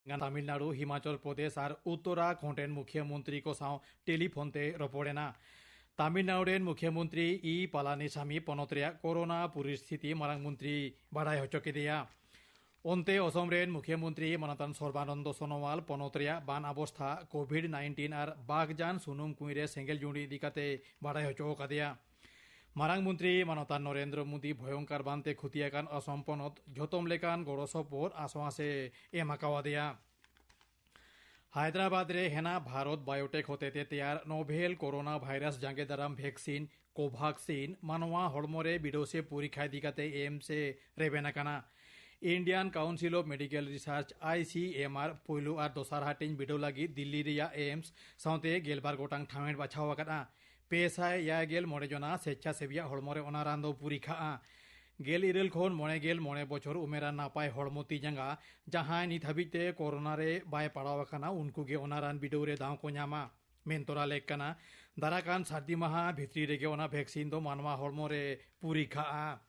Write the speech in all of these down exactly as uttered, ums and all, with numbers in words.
ᱛᱟᱢᱤᱞᱱᱟᱲᱩ, ᱦᱤᱢᱟᱪᱚᱞ ᱯᱨᱚᱫᱮᱥ ᱟᱨ ᱩᱛᱛᱚᱨᱟᱠᱷᱚᱸᱰ ᱨᱮᱱ ᱢᱩᱠᱷᱭᱟᱹ ᱢᱚᱱᱛᱨᱤ ᱠᱚ ᱥᱟᱶ ᱴᱮᱞᱤᱯᱷᱳᱱ ᱛᱮ ᱨᱚᱯᱚᱲ ᱮᱱᱟ᱾ ᱛᱟᱢᱤᱞᱱᱟᱲᱩ ᱨᱮᱱ ᱢᱩᱠᱷᱭᱟᱹ ᱢᱚᱱᱛᱨᱤ ᱤ ᱯᱟᱞᱟᱱᱤᱥᱟᱢᱤ ᱯᱚᱱᱚᱛ ᱨᱮᱭᱟᱜ ᱠᱳᱨᱳᱱᱟ ᱯᱚᱨᱤᱥᱛᱷᱤᱛᱤ ᱢᱟᱨᱟᱝ ᱢᱚᱱᱛᱨᱤ ᱵᱟᱰᱟᱭ ᱦᱚᱪᱚ ᱠᱮᱫᱮᱭᱟ᱾ ᱚᱱᱛᱮ ᱚᱥᱚᱢ ᱨᱮᱱ ᱢᱩᱠᱷᱭᱟᱹ ᱢᱚᱱᱛᱨᱤ ᱢᱟᱱᱚᱛᱟᱱ ᱥᱚᱨᱵᱟᱱᱚᱱᱫᱚ ᱥᱚᱱᱳᱣᱟᱞ ᱯᱚᱱᱚᱛ ᱨᱮᱭᱟᱜ ᱵᱟᱱ ᱚᱵᱚᱥᱛᱷᱟ, ᱠᱳᱵᱷᱤᱰ ᱱᱟᱭᱤᱱᱴᱤᱱ ᱟᱨ ᱵᱟᱜᱽᱡᱟᱱ ᱥᱩᱱᱩᱢ ᱠᱩᱸᱭ ᱨᱮ ᱥᱮᱸᱜᱮᱞ ᱡᱩᱸᱰᱤ ᱤᱫᱤ ᱠᱟᱛᱮ ᱵᱟᱰᱟᱭ ᱦᱚᱪᱚ ᱟᱠᱟᱫᱮᱭᱟ᱾ ᱢᱟᱨᱟᱝ ᱢᱚᱱᱛᱨᱤ ᱢᱟᱱᱚᱛᱟᱱ ᱱᱚᱨᱮᱱᱫᱨᱚ ᱢᱳᱫᱤ ᱵᱷᱚᱭᱚᱝᱠᱟᱨ ᱵᱟᱱ ᱛᱮ ᱠᱷᱚᱛᱤ ᱟᱠᱟᱱ ᱚᱥᱚᱢ ᱯᱚᱱᱚᱛ ᱡᱷᱚᱛᱚᱢ ᱞᱮᱠᱟᱱ ᱜᱚᱲᱚ ᱥᱚᱯᱚᱦᱚᱫ ᱟᱥᱣᱟᱥ ᱮ ᱮᱢ ᱟᱠᱟᱣᱟᱫᱮᱭᱟ᱾ ᱦᱟᱭᱫᱨᱟᱵᱟᱫ ᱨᱮ ᱦᱮᱱᱟᱜ ᱵᱷᱟᱨᱚᱛ ᱵᱟᱭᱳᱴᱮᱠ ᱦᱚᱛᱮᱛᱮ ᱛᱮᱭᱟᱨ ᱱᱳᱵᱷᱮᱞ ᱠᱳᱨᱳᱱᱟ ᱵᱷᱟᱭᱨᱟᱥ ᱡᱟᱸᱜᱮ ᱫᱟᱨᱟᱢ ᱵᱷᱮᱠᱥᱤᱱ ᱠᱳᱵᱷᱟᱠᱥᱤᱱ ᱢᱟᱱᱣᱟ ᱦᱚᱲᱢᱚ ᱨᱮ ᱵᱤᱰᱟᱹᱣ ᱥᱮ ᱯᱚᱨᱤᱠᱷᱟ ᱤᱫᱤ ᱠᱟᱛᱮ ᱮᱢᱥ ᱮ ᱨᱮᱵᱮᱱ ᱟᱠᱟᱱᱟ᱾ Indian Council of Medical Research, ᱟᱭ ᱥᱤ ᱮᱢ ᱟᱨ, ᱯᱳᱭᱞᱳ ᱟᱨ ᱫᱚᱥᱟᱨ ᱦᱟᱹᱴᱤᱧ ᱵᱤᱰᱟᱹᱣ ᱞᱟᱹᱜᱤᱫ ᱫᱤᱞᱞᱤ ᱨᱮᱭᱟᱜ ᱮᱢᱥ ᱥᱟᱶᱛᱮ ᱜᱮᱞᱵᱟᱨ ᱜᱚᱴᱟᱝ ᱴᱷᱟᱶ ᱮ ᱵᱟᱪᱷᱟᱣ ᱟᱠᱟᱫᱼᱟ᱾ ᱯᱮ ᱥᱟᱭ ᱮᱭᱟᱭ ᱜᱮᱞ ᱢᱚᱬᱮ ᱡᱚᱱᱟ ᱥᱮᱪᱪᱷᱟᱥᱮᱵᱤᱭᱟᱜ ᱦᱚᱲᱢᱚ ᱨᱮ ᱚᱱᱟ ᱨᱟᱱ ᱫᱚ ᱯᱚᱨᱤᱠᱷᱟᱜᱼᱟ᱾ ᱜᱮᱞ ᱤᱨᱟᱹᱞ ᱠᱷᱚᱱ ᱢᱚᱬᱮ ᱜᱮᱞ ᱢᱚᱬᱮ ᱵᱚᱪᱷᱚᱨ ᱩᱢᱮᱨᱟᱱ ᱱᱟᱯᱟᱭ ᱦᱚᱲᱢᱚ ᱛᱤ ᱡᱟᱸᱜᱟ ᱡᱟᱦᱟᱸᱭ ᱱᱤᱛ ᱦᱟᱹᱵᱤᱡ ᱛᱮ ᱠᱳᱨᱳᱱᱟ ᱨᱮ ᱵᱟᱭ ᱯᱟᱲᱟᱣ ᱟᱠᱟᱱᱟ, ᱩᱱᱠᱩ ᱜᱮ ᱚᱱᱟ ᱨᱟᱱ ᱵᱤᱰᱟᱹᱣ ᱨᱮ ᱫᱟᱣ ᱠᱚ ᱧᱟᱢᱟ᱾ ᱢᱮᱱ ᱛᱚᱨᱟ ᱞᱮᱠ ᱠᱟᱱᱟ, ᱫᱟᱨᱟ ᱠᱟᱱ ᱥᱟᱹᱨᱫᱤ ᱢᱟᱦᱟ ᱵᱷᱤᱛᱨᱤ ᱨᱮᱜᱮ ᱚᱱᱟ ᱵᱷᱮᱠᱥᱤᱱ ᱫᱚ ᱢᱟᱱᱣᱟ ᱦᱚᱲᱢᱚ ᱨᱮ ᱯᱚᱨᱤᱠᱷᱟᱜᱼᱟ᱾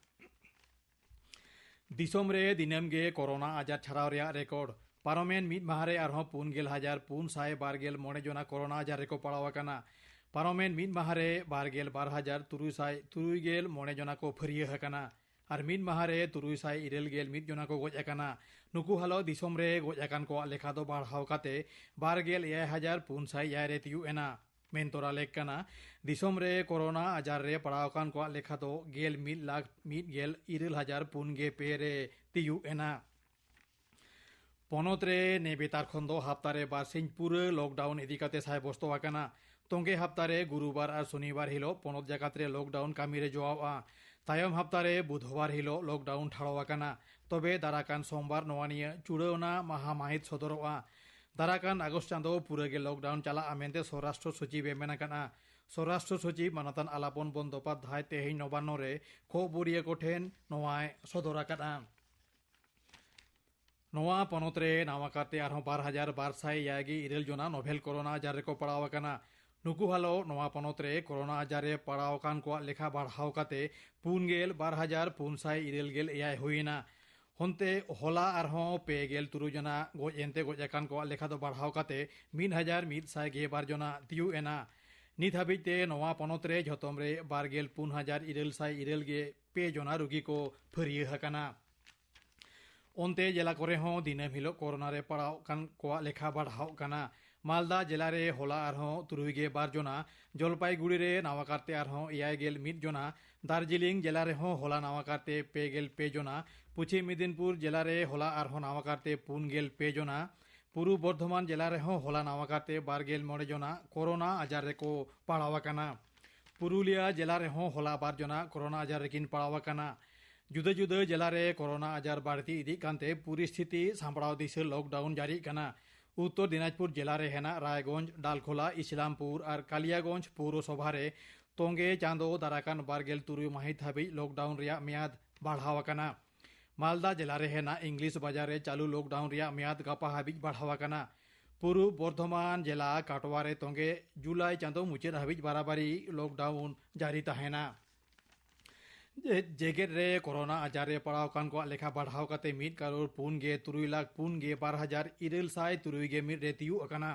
ᱫᱤᱥᱚᱢ ᱨᱮ ᱫᱤᱱᱟᱹᱢ ᱜᱮ ᱠᱳᱨᱳᱱᱟ ᱟᱡᱟᱨ ᱪᱷᱟᱲᱟᱣ ᱨᱮᱭᱟᱜ ᱨᱮᱠᱚᱨᱰ᱾ ᱯᱟᱨᱚᱢᱮᱱ ᱢᱤᱫ ᱢᱟᱦᱟ ᱨᱮ ᱟᱨᱦᱚᱸ ᱯᱩᱱ ᱜᱮᱞ ᱦᱟᱡᱟᱨ ᱯᱩᱱ ᱥᱟᱭ ᱵᱟᱨ ᱜᱮᱞ ᱢᱚᱬᱮ ᱡᱚᱱᱟ ᱠᱳᱨᱳᱱᱟ ᱟᱡᱟᱨ ᱨᱮᱠᱚ ᱯᱟᱲᱟᱣ ᱟᱠᱟᱱᱟ᱾ ᱯᱟᱨᱚᱢᱮᱱ ᱢᱤᱫ ᱢᱟᱦᱟ ᱨᱮ ᱵᱟᱨ ᱜᱮᱞ ᱵᱟᱨ ᱦᱟᱡᱟᱨ ᱛᱩᱨᱩᱭ ᱥᱟᱭ ᱛᱩᱨᱩᱭ ᱜᱮᱞ ᱢᱚᱬᱮ ᱡᱚᱱᱟ ᱠᱚ ᱯᱷᱟᱹᱨᱭᱟᱹ ᱟᱠᱟᱱᱟ ᱟᱨ ᱢᱤᱫ ᱢᱟᱦᱟ ᱨᱮ ᱛᱩᱨᱩᱭ ᱥᱟᱭ ᱤᱨᱟᱹᱞ ᱜᱮᱞ ᱢᱤᱫ ᱡᱚᱱᱟ ᱠᱚ ᱜᱚᱡ ᱟᱠᱟᱱᱟ᱾ ᱱᱩᱠᱩ ᱦᱟᱞᱚ ᱫᱤᱥᱚᱢ ᱨᱮ ᱜᱚᱡ ᱟᱠᱟᱱ ᱠᱚᱣᱟᱜ ᱞᱮᱠᱷᱟ ᱫᱚ ᱵᱟᱲᱦᱟᱣ ᱠᱟᱛᱮ ᱵᱟᱨ ᱜᱮᱞ ᱮᱭᱟᱭ ᱦᱟᱡᱟᱨ ᱯᱩᱱ ᱥᱟᱭ ᱮᱭᱟᱭ ᱨᱮ ᱛᱤᱭᱩᱜ ᱮᱱᱟ᱾ ᱢᱮᱱ ᱛᱚᱨᱟ ᱞᱮᱠ ᱠᱟᱱᱟ, ᱫᱤᱥᱚᱢ ᱨᱮ ᱠᱳᱨᱳᱱᱟ ᱟᱡᱟᱨ ᱨᱮ ᱯᱟᱲᱟᱣ ᱟᱠᱟᱱ ᱠᱚᱣᱟᱜ ᱞᱮᱠᱷᱟ ᱫᱚ ᱜᱮᱞ ᱢᱤᱫ ᱞᱟᱠᱷ ᱢᱤᱫ ᱜᱮᱞ ᱤᱨᱟᱹᱞ ᱦᱟᱡᱟᱨ ᱯᱩᱱ ᱜᱮ ᱯᱮ ᱨᱮ ᱛᱤᱭᱩᱜ ᱮᱱᱟ᱾ ᱯᱚᱱᱚᱛ ᱨᱮ ᱱᱮᱵᱮᱛᱟᱨ ᱠᱷᱚᱱ ᱫᱚ ᱦᱟᱯᱛᱟ ᱨᱮ ᱵᱟᱨ ᱥᱤᱧ ᱯᱩᱨᱟᱹ ᱞᱚᱠᱰᱟᱣᱩᱱ ᱤᱫᱤ ᱠᱟᱛᱮ ᱥᱟᱭᱵᱚᱥᱛᱚ ᱟᱠᱟᱱᱟ᱾ ᱛᱚᱝᱜᱮ ᱦᱟᱯᱛᱟ ᱨᱮ ᱜᱩᱨᱩᱵᱟᱨ ᱟᱨ ᱥᱚᱱᱤᱵᱟᱨ ᱦᱤᱞᱳᱜ ᱯᱚᱱᱚᱛ ᱡᱟᱠᱟᱛ ᱨᱮ ᱞᱚᱠᱰᱟᱣᱩᱱ ᱠᱟᱹᱢᱤ ᱨᱮ ᱡᱚᱣᱟᱣᱜᱼᱟ᱾ ᱛᱟᱭᱚᱢ ᱦᱟᱯᱛᱟ ᱨᱮ ᱵᱩᱫᱷᱵᱟᱨ ᱦᱤᱞᱳᱜ ᱞᱚᱠᱰᱟᱣᱩᱱ ᱴᱷᱟᱲᱚ ᱟᱠᱟᱱᱟ᱾ ᱛᱚᱵᱮ ᱫᱟᱨᱟᱠᱟᱱ ᱥᱳᱢᱵᱟᱨ ᱱᱚᱣᱟ ᱱᱤᱭᱟᱹ ᱪᱩᱲᱟᱹᱣᱱᱟ ᱢᱟᱦᱟ ᱢᱟᱹᱦᱤᱛ ᱥᱚᱫᱚᱨᱚᱜᱼᱟ᱾ ᱫᱟᱨᱟᱠᱟᱱ ᱟᱜᱚᱥᱴ ᱪᱟᱸᱫᱚ ᱯᱩᱨᱟᱹ ᱜᱮ ᱞᱚᱠᱰᱟᱣᱩᱱ ᱪᱟᱞᱟᱜᱼᱟ ᱢᱮᱱᱛᱮ ᱥᱚᱨᱟᱥᱴᱨᱚ ᱥᱚᱪᱤᱵᱽ ᱮ ᱢᱮᱱ ᱟᱠᱟᱫᱼᱟ᱾ ᱥᱚᱨᱟᱥᱴᱨᱚ ᱥᱚᱪᱤᱵᱽ ᱢᱟᱱᱚᱛᱟᱱ ᱟᱞᱟᱯᱚᱱ ᱵᱚᱱᱫᱳᱯᱟᱫᱷᱭᱟᱭ ᱛᱮᱦᱮᱧ ᱱᱚᱵᱟᱱᱱᱚ ᱨᱮ ᱠᱷᱚᱵᱚᱨᱤᱭᱟᱹ ᱠᱚᱴᱷᱮᱱ ᱱᱚᱣᱟᱭ ᱥᱚᱫᱚᱨ ᱟᱠᱟᱫᱼᱟ᱾ ᱱᱚᱣᱟ ᱯᱚᱱᱚᱛ ᱨᱮ ᱱᱟᱣᱟ ᱠᱟᱨᱛᱮ ᱟᱨᱦᱚᱸ ᱵᱟᱨ ᱦᱟᱡᱟᱨ ᱵᱟᱨ ᱥᱟᱭ ᱮᱭᱟᱭ ᱜᱮ ᱤᱨᱟᱹᱞ ᱡᱚᱱᱟ ᱱᱚᱵᱷᱮᱞ ᱠᱳᱨᱳᱱᱟ ᱟᱡᱟᱨ ᱨᱮᱠᱚ ᱯᱟᱲᱟᱣ ᱟᱠᱟᱱᱟ᱾ ᱱᱩᱠᱩ ᱦᱟᱞᱚ ᱱᱚᱣᱟ ᱯᱚᱱᱚᱛ ᱨᱮ ᱠᱳᱨᱳᱱᱟ ᱟᱡᱟᱨ ᱨᱮ ᱯᱟᱲᱟᱣ ᱟᱠᱟᱱ ᱠᱚᱣᱟᱜ ᱞᱮᱠᱷᱟ ᱵᱟᱲᱦᱟᱣ ᱠᱟᱛᱮ ᱯᱩᱱ ᱜᱮᱞ ᱵᱟᱨ ᱦᱟᱡᱟᱨ ᱯᱩᱱ ᱥᱟᱭ ᱤᱨᱟᱹᱞ ᱜᱮᱞ ᱮᱭᱟᱭ ᱦᱩᱭ ᱮᱱᱟ᱾ ᱦᱚᱱᱛᱮ ᱦᱚᱞᱟ ᱟᱨᱦᱚᱸ ᱯᱮ ᱜᱮᱞ ᱛᱩᱨᱩᱭ ᱡᱚᱱᱟ ᱜᱚᱡ ᱮᱱᱛᱮ ᱜᱚᱡ ᱟᱠᱟᱱ ᱠᱚᱣᱟᱜ ᱞᱮᱠᱷᱟ ᱫᱚ ᱵᱟᱲᱦᱟᱣ ᱠᱟᱛᱮ ᱢᱤᱫ ᱦᱟᱡᱟᱨ ᱢᱤᱫ ᱥᱟᱭ ᱜᱮᱞ ᱵᱟᱨ ᱡᱚᱱᱟ ᱛᱤᱭᱩᱜ ᱮᱱᱟ᱾ ᱱᱤᱛ ᱦᱟᱹᱵᱤᱡ ᱛᱮ ᱱᱚᱣᱟ ᱯᱚᱱᱚᱛ ᱨᱮ ᱡᱷᱚᱛᱚᱢ ᱨᱮ ᱵᱟᱨ ᱜᱮᱞ ᱯᱩᱱ ᱦᱟᱡᱟᱨ ᱤᱨᱟᱹᱞ ᱥᱟᱭ ᱤᱨᱟᱹᱞ ᱜᱮ ᱯᱮ ᱡᱚᱱᱟ ᱨᱩᱜᱤ ᱠᱚ ᱯᱷᱟᱹᱨᱭᱟᱹ ᱟᱠᱟᱱᱟ᱾ ᱚᱱᱛᱮ ᱡᱮᱞᱟ ᱠᱚᱨᱮ ᱦᱚᱸ ᱫᱤᱱᱟᱹᱢ ᱦᱤᱞᱳᱜ ᱠᱳᱨᱳᱱᱟ ᱨᱮ ᱯᱟᱲᱟᱣ ᱠᱟᱱ ᱠᱚᱣᱟᱜ ᱞᱮᱠᱷᱟ ᱵᱟᱲᱦᱟᱣ ᱠᱟᱱᱟ᱾ ᱢᱟᱞᱫᱟ ᱡᱮᱞᱟ ᱨᱮ ᱦᱚᱞᱟ ᱟᱨᱦᱚᱸ ᱛᱩᱨᱩᱭ ᱜᱮᱞ ᱵᱟᱨ ᱡᱚᱱᱟ, ᱡᱚᱞᱯᱟᱭᱜᱩᱲᱤ ᱨᱮ ᱱᱟᱣᱟ ᱠᱟᱨᱛᱮ ᱟᱨᱦᱚᱸ ᱮᱭᱟᱭ ᱜᱮᱞ ᱢᱤᱫ ᱡᱚᱱᱟ, ᱫᱟᱨᱡᱤᱞᱤᱝ ᱡᱮᱞᱟ ᱨᱮᱦᱚᱸ ᱦᱚᱞᱟ ᱱᱟᱣᱟ ᱠᱟᱨᱛᱮ ᱯᱮ ᱜᱮᱞ ᱯᱮ ᱡᱚᱱᱟ, ᱯᱚᱪᱷᱤᱢ ᱢᱮᱫᱤᱱᱯᱩᱨ ᱡᱮᱞᱟ ᱨᱮ ᱦᱚᱞᱟ ᱟᱨᱦᱚᱸ ᱱᱟᱣᱟ ᱠᱟᱨᱛᱮ ᱯᱩᱱ ᱜᱮᱞ ᱯᱮ ᱡᱚᱱᱟ, ᱯᱩᱨᱩᱵ ᱵᱚᱨᱫᱷᱚᱢᱟᱱ ᱡᱮᱞᱟ ᱨᱮᱦᱚᱸ ᱦᱚᱞᱟ ᱱᱟᱣᱟ ᱠᱟᱨᱛᱮ ᱵᱟᱨ ᱜᱮᱞ ᱢᱚᱬᱮ ᱡᱚᱱᱟ ᱠᱳᱨᱳᱱᱟ ᱟᱡᱟᱨ ᱨᱮᱠᱚ ᱯᱟᱲᱟᱣ ᱟᱠᱟᱱᱟ᱾ ᱯᱩᱨᱩᱞᱤᱭᱟᱹ ᱡᱮᱞᱟ ᱨᱮᱦᱚᱸ ᱦᱚᱞᱟ ᱵᱟᱨ ᱡᱚᱱᱟ ᱠᱳᱨᱳᱱᱟ ᱟᱡᱟᱨ ᱨᱮᱠᱤᱱ ᱯᱟᱲᱟᱣ ᱟᱠᱟᱱᱟ᱾ ᱡᱩᱫᱟᱹ ᱡᱩᱫᱟᱹ ᱡᱮᱞᱟ ᱨᱮ ᱠᱳᱨᱳᱱᱟ ᱟᱡᱟᱨ ᱵᱟᱹᱲᱛᱤ ᱤᱫᱤᱜ ᱠᱟᱱᱛᱮ ᱯᱚᱨᱤᱥᱛᱷᱤᱛᱤ ᱥᱟᱢᱵᱲᱟᱣ ᱫᱤᱥᱟᱹ ᱞᱚᱠᱰᱟᱣᱩᱱ ᱡᱟᱹᱨᱤᱜ ᱠᱟᱱᱟ᱾ ᱩᱛᱛᱚᱨ ᱫᱤᱱᱟᱡᱽᱯᱩᱨ ᱡᱮᱞᱟ ᱨᱮ ᱦᱮᱱᱟᱜ ᱨᱟᱭᱜᱚᱸᱡᱽ, ᱰᱟᱞᱠᱷᱳᱞᱟ, ᱤᱥᱞᱟᱢᱯᱩᱨ ᱟᱨ ᱠᱟᱞᱤᱭᱟᱜᱚᱸᱡᱽ ᱯᱳᱣᱨᱚᱥᱚᱵᱷᱟ ᱨᱮ ᱛᱚᱸᱜᱮ ᱪᱟᱸᱫᱚ ᱫᱟᱨᱟᱠᱟᱱ ᱵᱟᱨ ᱜᱮᱞ ᱛᱩᱨᱩᱭ ᱢᱟᱹᱦᱤᱛ ᱦᱟᱹᱵᱤᱡ ᱞᱚᱠᱰᱟᱣᱩᱱ ᱨᱮᱭᱟᱜ ᱢᱮᱭᱟᱫ ᱵᱟᱲᱦᱟᱣ ᱟᱠᱟᱱᱟ᱾ ᱢᱟᱞᱫᱟ ᱡᱮᱞᱟ ᱨᱮ ᱦᱮᱱᱟᱜ ᱤᱝᱞᱤᱥ ᱵᱟᱡᱟᱨ ᱨᱮ ᱪᱟᱹᱞᱩ ᱞᱚᱠᱰᱟᱣᱩᱱ ᱨᱮᱭᱟᱜ ᱢᱮᱭᱟᱫ ᱜᱟᱯᱟ ᱦᱟᱹᱵᱤᱡ ᱵᱟᱲᱦᱟᱣ ᱟᱠᱟᱱᱟ᱾ ᱯᱩᱨᱩᱵ ᱵᱚᱨᱫᱷᱚᱢᱟᱱ ᱡᱮᱞᱟ ᱠᱟᱴᱣᱟ ᱨᱮ ᱛᱚᱸᱜᱮ ᱡᱩᱞᱟᱭ ᱪᱟᱸᱫᱚ ᱢᱩᱪᱟᱹᱫ ᱦᱟᱹᱵᱤᱡ ᱵᱟᱨᱟᱵᱟᱨᱤ ᱞᱚᱠᱰᱟᱣᱩᱱ ᱡᱟᱹᱨᱤ ᱛᱟᱦᱮᱱᱟ᱾ ᱡᱮ-, ᱡᱮᱜᱮᱛ ᱨᱮ ᱠᱳᱨᱳᱱᱟ ᱟᱡᱟᱨ ᱨᱮ ᱯᱟᱲᱟᱣ ᱟᱠᱟᱱ ᱠᱚᱣᱟᱜ ᱞᱮᱠᱷᱟ ᱵᱟᱲᱦᱟᱣ ᱠᱟᱛᱮ ᱢᱤᱫ ᱠᱟᱨᱳᱲ ᱯᱩᱱ ᱜᱮ ᱛᱩᱨᱩᱭ ᱞᱟᱠᱷ ᱯᱩᱱ ᱜᱮ ᱵᱟᱨ ᱦᱟᱡᱟᱨ ᱤᱨᱟᱹᱞ ᱥᱟᱭ ᱛᱩᱨᱩᱭ ᱜᱮ ᱢᱤᱫ ᱨᱮ ᱛᱤᱭᱩᱜ ᱟᱠᱟᱱᱟ᱾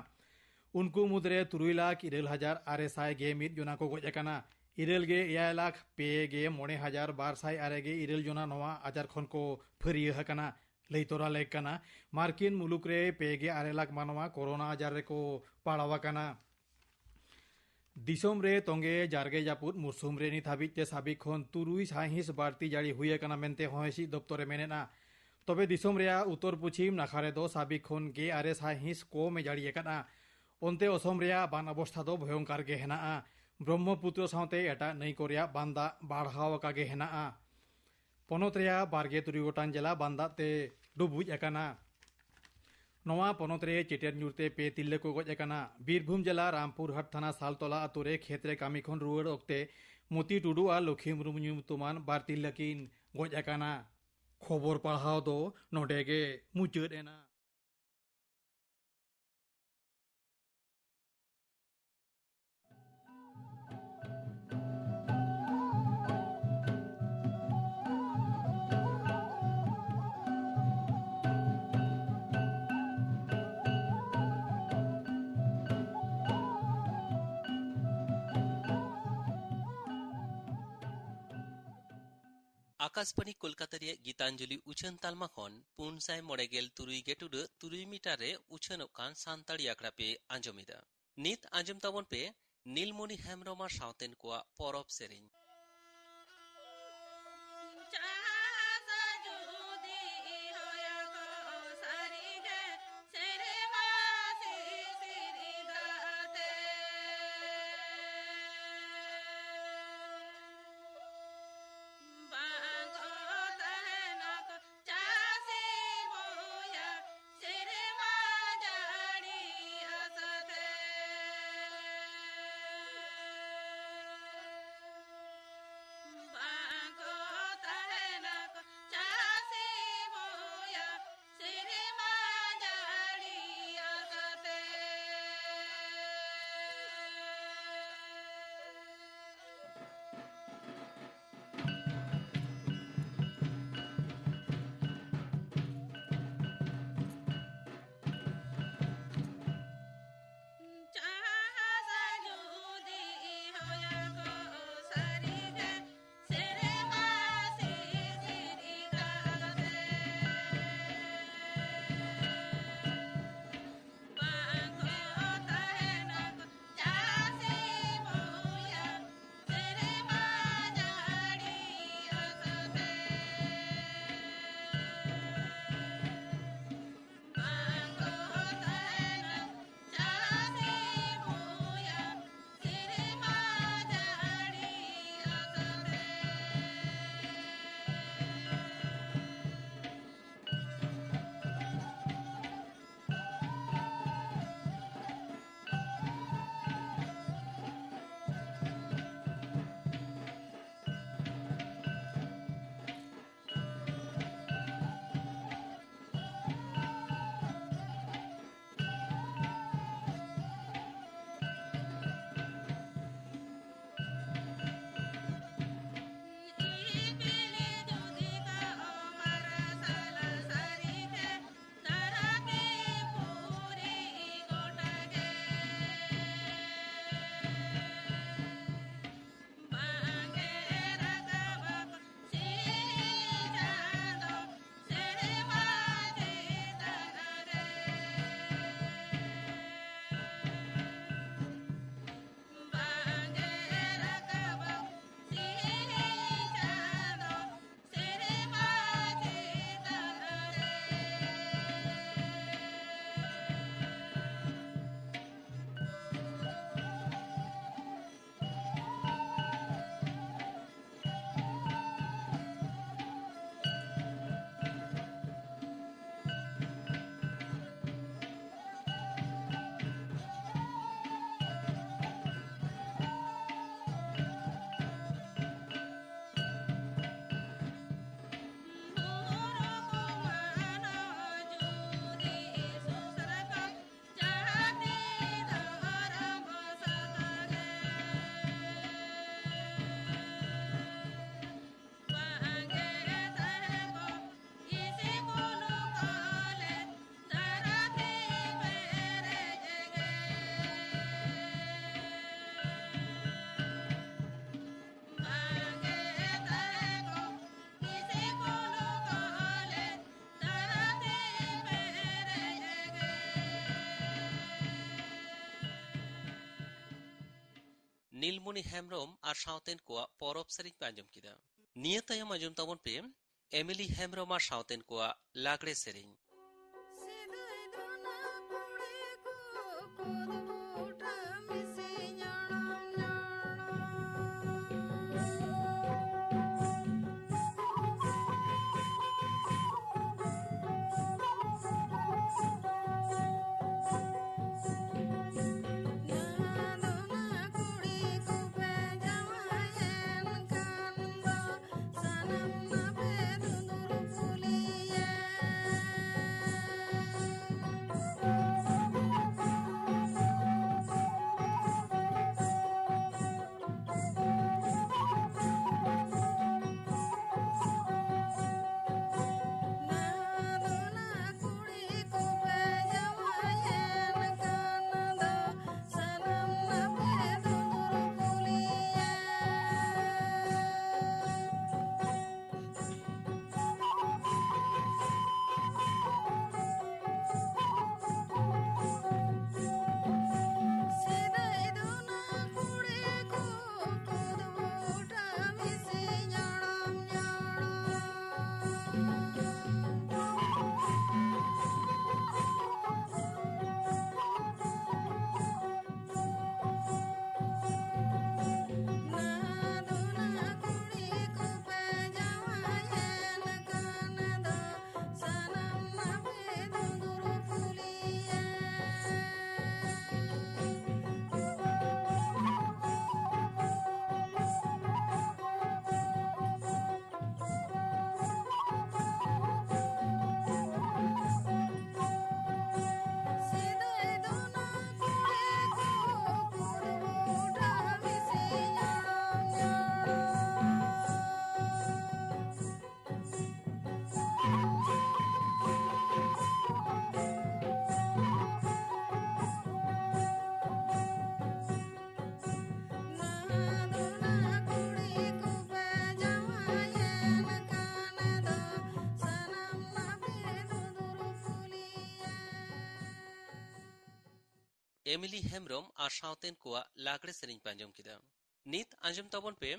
ᱩᱱᱠᱩ ᱢᱩᱫᱽᱨᱮ ᱛᱩᱨᱩᱭ ᱞᱟᱠᱷ ᱤᱨᱟᱹᱞ ᱦᱟᱡᱟᱨ ᱟᱨᱮ ᱥᱟᱭ ᱜᱮ ᱢᱤᱫ ᱡᱚᱱᱟ ᱠᱚ ᱜᱚᱡ ᱟᱠᱟᱱᱟ᱾ ᱤᱨᱟᱹᱞ ᱜᱮ ᱮᱭᱟᱭ ᱞᱟᱠᱷ ᱯᱮ ᱜᱮ ᱢᱚᱬᱮ ᱦᱟᱡᱟᱨ ᱵᱟᱨ ᱥᱟᱭ ᱟᱨᱮ ᱜᱮ ᱤᱨᱟᱹᱞ ᱡᱚᱱᱟ ᱱᱚᱣᱟ ᱟᱡᱟᱨ ᱠᱷᱚᱱ ᱠᱚ ᱯᱷᱟᱹᱨᱭᱟᱹ ᱟᱠᱟᱱᱟ᱾ ᱞᱟᱹᱭ ᱛᱚᱨᱟ ᱞᱮᱠ ᱠᱟᱱᱟ, ᱢᱟᱨᱠᱤᱱ ᱢᱩᱞᱩᱠ ᱨᱮ ᱯᱮ ᱜᱮ ᱟᱨᱮ ᱞᱟᱠᱷ ᱢᱟᱱᱣᱟ ᱠᱳᱨᱳᱱᱟ ᱟᱡᱟᱨ ᱨᱮᱠᱚ ᱯᱟᱲᱟᱣ ᱟᱠᱟᱱᱟ᱾ ᱫᱤᱥᱚᱢ ᱨᱮ ᱛᱚᱸᱜᱮ ᱡᱟᱨᱜᱮ ᱡᱟᱹᱯᱩᱫ ᱢᱩᱨᱥᱩᱢ ᱨᱮ ᱱᱤᱛ ᱦᱟᱹᱵᱤᱡ ᱛᱮ ᱥᱟᱵᱤᱠ ᱠᱷᱚᱱ ᱛᱩᱨᱩᱭ ᱥᱟᱭ ᱦᱤᱸᱥ ᱵᱟᱹᱲᱛᱤ ᱡᱟᱹᱲᱤ ᱦᱩᱭ ᱟᱠᱟᱱᱟ ᱢᱮᱱᱛᱮ ᱦᱚᱭ ᱦᱤᱸᱥᱤᱫ ᱫᱚᱯᱛᱚᱨ ᱮ ᱢᱮᱱᱮᱫᱼᱟ᱾ ᱛᱚᱵᱮ ᱫᱤᱥᱚᱢ ᱨᱮᱭᱟᱜ ᱩᱛᱛᱚᱨ ᱯᱚᱪᱷᱤᱢ ᱱᱟᱠᱷᱟ ᱨᱮᱫᱚ ᱥᱟᱵᱤᱠ ᱠᱷᱚᱱ ᱜᱮ ᱟᱨᱮ ᱥᱟᱭ ᱦᱤᱸᱥ ᱠᱚᱢ ᱮ ᱡᱟᱹᱲᱤ ᱟᱠᱟᱫᱼᱟ᱾ ᱚᱱᱛᱮ ᱚᱥᱚᱢ ᱨᱮᱭᱟᱜ ᱵᱟᱱ ᱚᱵᱚᱥᱛᱷᱟ ᱫᱚ ᱵᱷᱚᱭᱚᱝᱠᱟᱨ ᱜᱮ ᱦᱮᱱᱟᱜᱼᱟ᱾ ᱵᱨᱚᱦᱢᱚᱯᱩᱛᱨᱚ ᱥᱟᱶᱛᱮ ᱮᱴᱟᱜ ᱱᱟᱹᱭ ᱠᱚ ᱨᱮᱭᱟᱜ ᱵᱟᱱ ᱫᱟᱜ ᱵᱟᱲᱦᱟᱣ ᱟᱠᱟ ᱜᱮ ᱦᱮᱱᱟᱜᱼᱟ᱾ ᱯᱚᱱᱚᱛ ᱨᱮᱭᱟᱜ ᱵᱟᱨ ᱜᱮᱞ ᱛᱩᱨᱩᱭ ᱜᱚᱴᱟᱝ ᱡᱮᱞᱟ ᱵᱟᱱ ᱫᱟᱜ ᱛᱮ ᱰᱩᱵᱩᱡ ᱟᱠᱟᱱᱟ᱾ ᱱᱚᱣᱟ ᱯᱚᱱᱚᱛ ᱨᱮ ᱪᱮᱴᱮᱨ ᱧᱩᱨ ᱛᱮ ᱯᱮ ᱛᱤᱨᱞᱟᱹ ᱠᱚ ᱜᱚᱡ ᱟᱠᱟᱱᱟ᱾ ᱵᱤᱨᱵᱷᱩᱢ ᱡᱮᱞᱟ ᱨᱟᱢᱯᱩᱨᱦᱟᱴ ᱛᱷᱟᱱᱟ ᱥᱟᱞᱛᱚᱞᱟ ᱟᱛᱳ ᱨᱮ ᱠᱷᱮᱛ ᱨᱮ ᱠᱟᱹᱢᱤ ᱠᱷᱚᱱ ᱨᱩᱣᱟᱹᱲ ᱚᱠᱛᱮ ᱢᱚᱛᱤ ᱴᱩᱰᱩ ᱟᱨ ᱞᱚᱠᱷᱤ ᱢᱩᱨᱢᱩ ᱧᱩᱛᱩᱢᱟᱱ ᱵᱟᱨ ᱛᱤᱨᱞᱟᱹ ᱠᱤᱱ ᱜᱚᱡ ᱟᱠᱟᱱᱟ᱾ ᱠᱷᱚᱵᱚᱨ ᱯᱟᱲᱦᱟᱣ ᱫᱚ ᱱᱚᱰᱮ ᱜᱮ ᱢᱩᱪᱟᱹᱫ ᱮᱱᱟ᱾ ᱟᱠᱟᱥᱵᱟᱬᱤ ᱠᱳᱞᱠᱟᱛᱟ ᱨᱮᱭᱟᱜ ᱜᱤᱛᱟᱧᱡᱚᱞᱤ ᱩᱪᱷᱟᱹᱱ ᱛᱟᱞᱢᱟ ᱠᱷᱚᱱ ᱯᱩᱱ ᱥᱟᱭ ᱢᱚᱬᱮ ᱜᱮᱞ ᱛᱩᱨᱩᱭ ᱜᱮᱴᱩᱰᱟᱹᱜ ᱛᱩᱨᱩᱭ ᱢᱤᱴᱟᱨ ᱨᱮ ᱩᱪᱷᱟᱹᱱᱚᱜ ᱠᱟᱱ ᱥᱟᱱᱛᱟᱲᱤ ᱟᱠᱷᱲᱟ ᱯᱮ ᱟᱸᱡᱚᱢ ᱮᱫᱟ᱾ ᱱᱤᱛ ᱟᱸᱡᱚᱢ ᱛᱟᱵᱚᱱ ᱯᱮ ᱱᱤᱞᱢᱚᱱᱤ ᱦᱮᱢᱵᱽᱨᱚᱢ ᱟᱨ ᱥᱟᱶᱛᱮᱱ ᱠᱚᱣᱟᱜ ᱯᱚᱨᱚᱵᱽ ᱥᱮᱨᱮᱧ᱾ ᱪᱟᱥ ᱡᱩᱫᱤ ᱦᱚᱭᱚᱜᱚ ᱥᱟᱹᱨᱤᱜᱮ ᱥᱮᱨᱢᱟ ᱥᱤᱥᱤᱨ ᱫᱟᱜ ᱛᱮ᱾ ᱵᱟᱝ ᱠᱚ ᱛᱟᱦᱮᱱᱟ ᱠᱚ ᱪᱟᱥᱤ ᱵᱚᱭᱦᱟ ᱥᱮᱨᱢᱟ ᱡᱟᱹᱲᱤ ᱟᱥᱟᱛᱮ᱾ নীলᱢᱩᱱᱤ ᱦᱮᱢᱵᱽᱨᱚᱢ ᱟᱨ ᱥᱟᱶᱛᱮᱱ ᱠᱚᱣᱟᱜ ᱯᱚᱨᱚᱵᱽ ᱥᱮᱨᱮᱧ ᱯᱮ ᱟᱸᱡᱚᱢ ᱠᱮᱫᱟ᱾ ᱱᱤᱭᱟᱹ ᱛᱟᱭᱚᱢ ᱟᱸᱡᱚᱢ ᱛᱟᱵᱚᱱ ᱯᱮ ᱮᱢᱤᱞᱤ ᱦᱮᱢᱵᱽᱨᱚᱢ ᱟᱨ ᱥᱟᱶᱛᱮᱱ ᱠᱚᱣᱟᱜ ᱞᱟᱜᱽᱲᱮ ᱥᱮᱨᱮᱧ᱾ ᱮᱢᱤᱞᱤ ᱦᱮᱢᱵᱽᱨᱚᱢ ᱟᱨ ᱥᱟᱶᱛᱮᱱ ᱠᱚᱣᱟᱜ ᱞᱟᱜᱽᱲᱮ ᱥᱮᱨᱮᱧ ᱯᱮ ᱟᱸᱡᱚᱢ ᱠᱮᱫᱟ᱾ ᱱᱤᱛ ᱟᱸᱡᱚᱢ ᱛᱟᱵᱚᱱ ᱯᱮ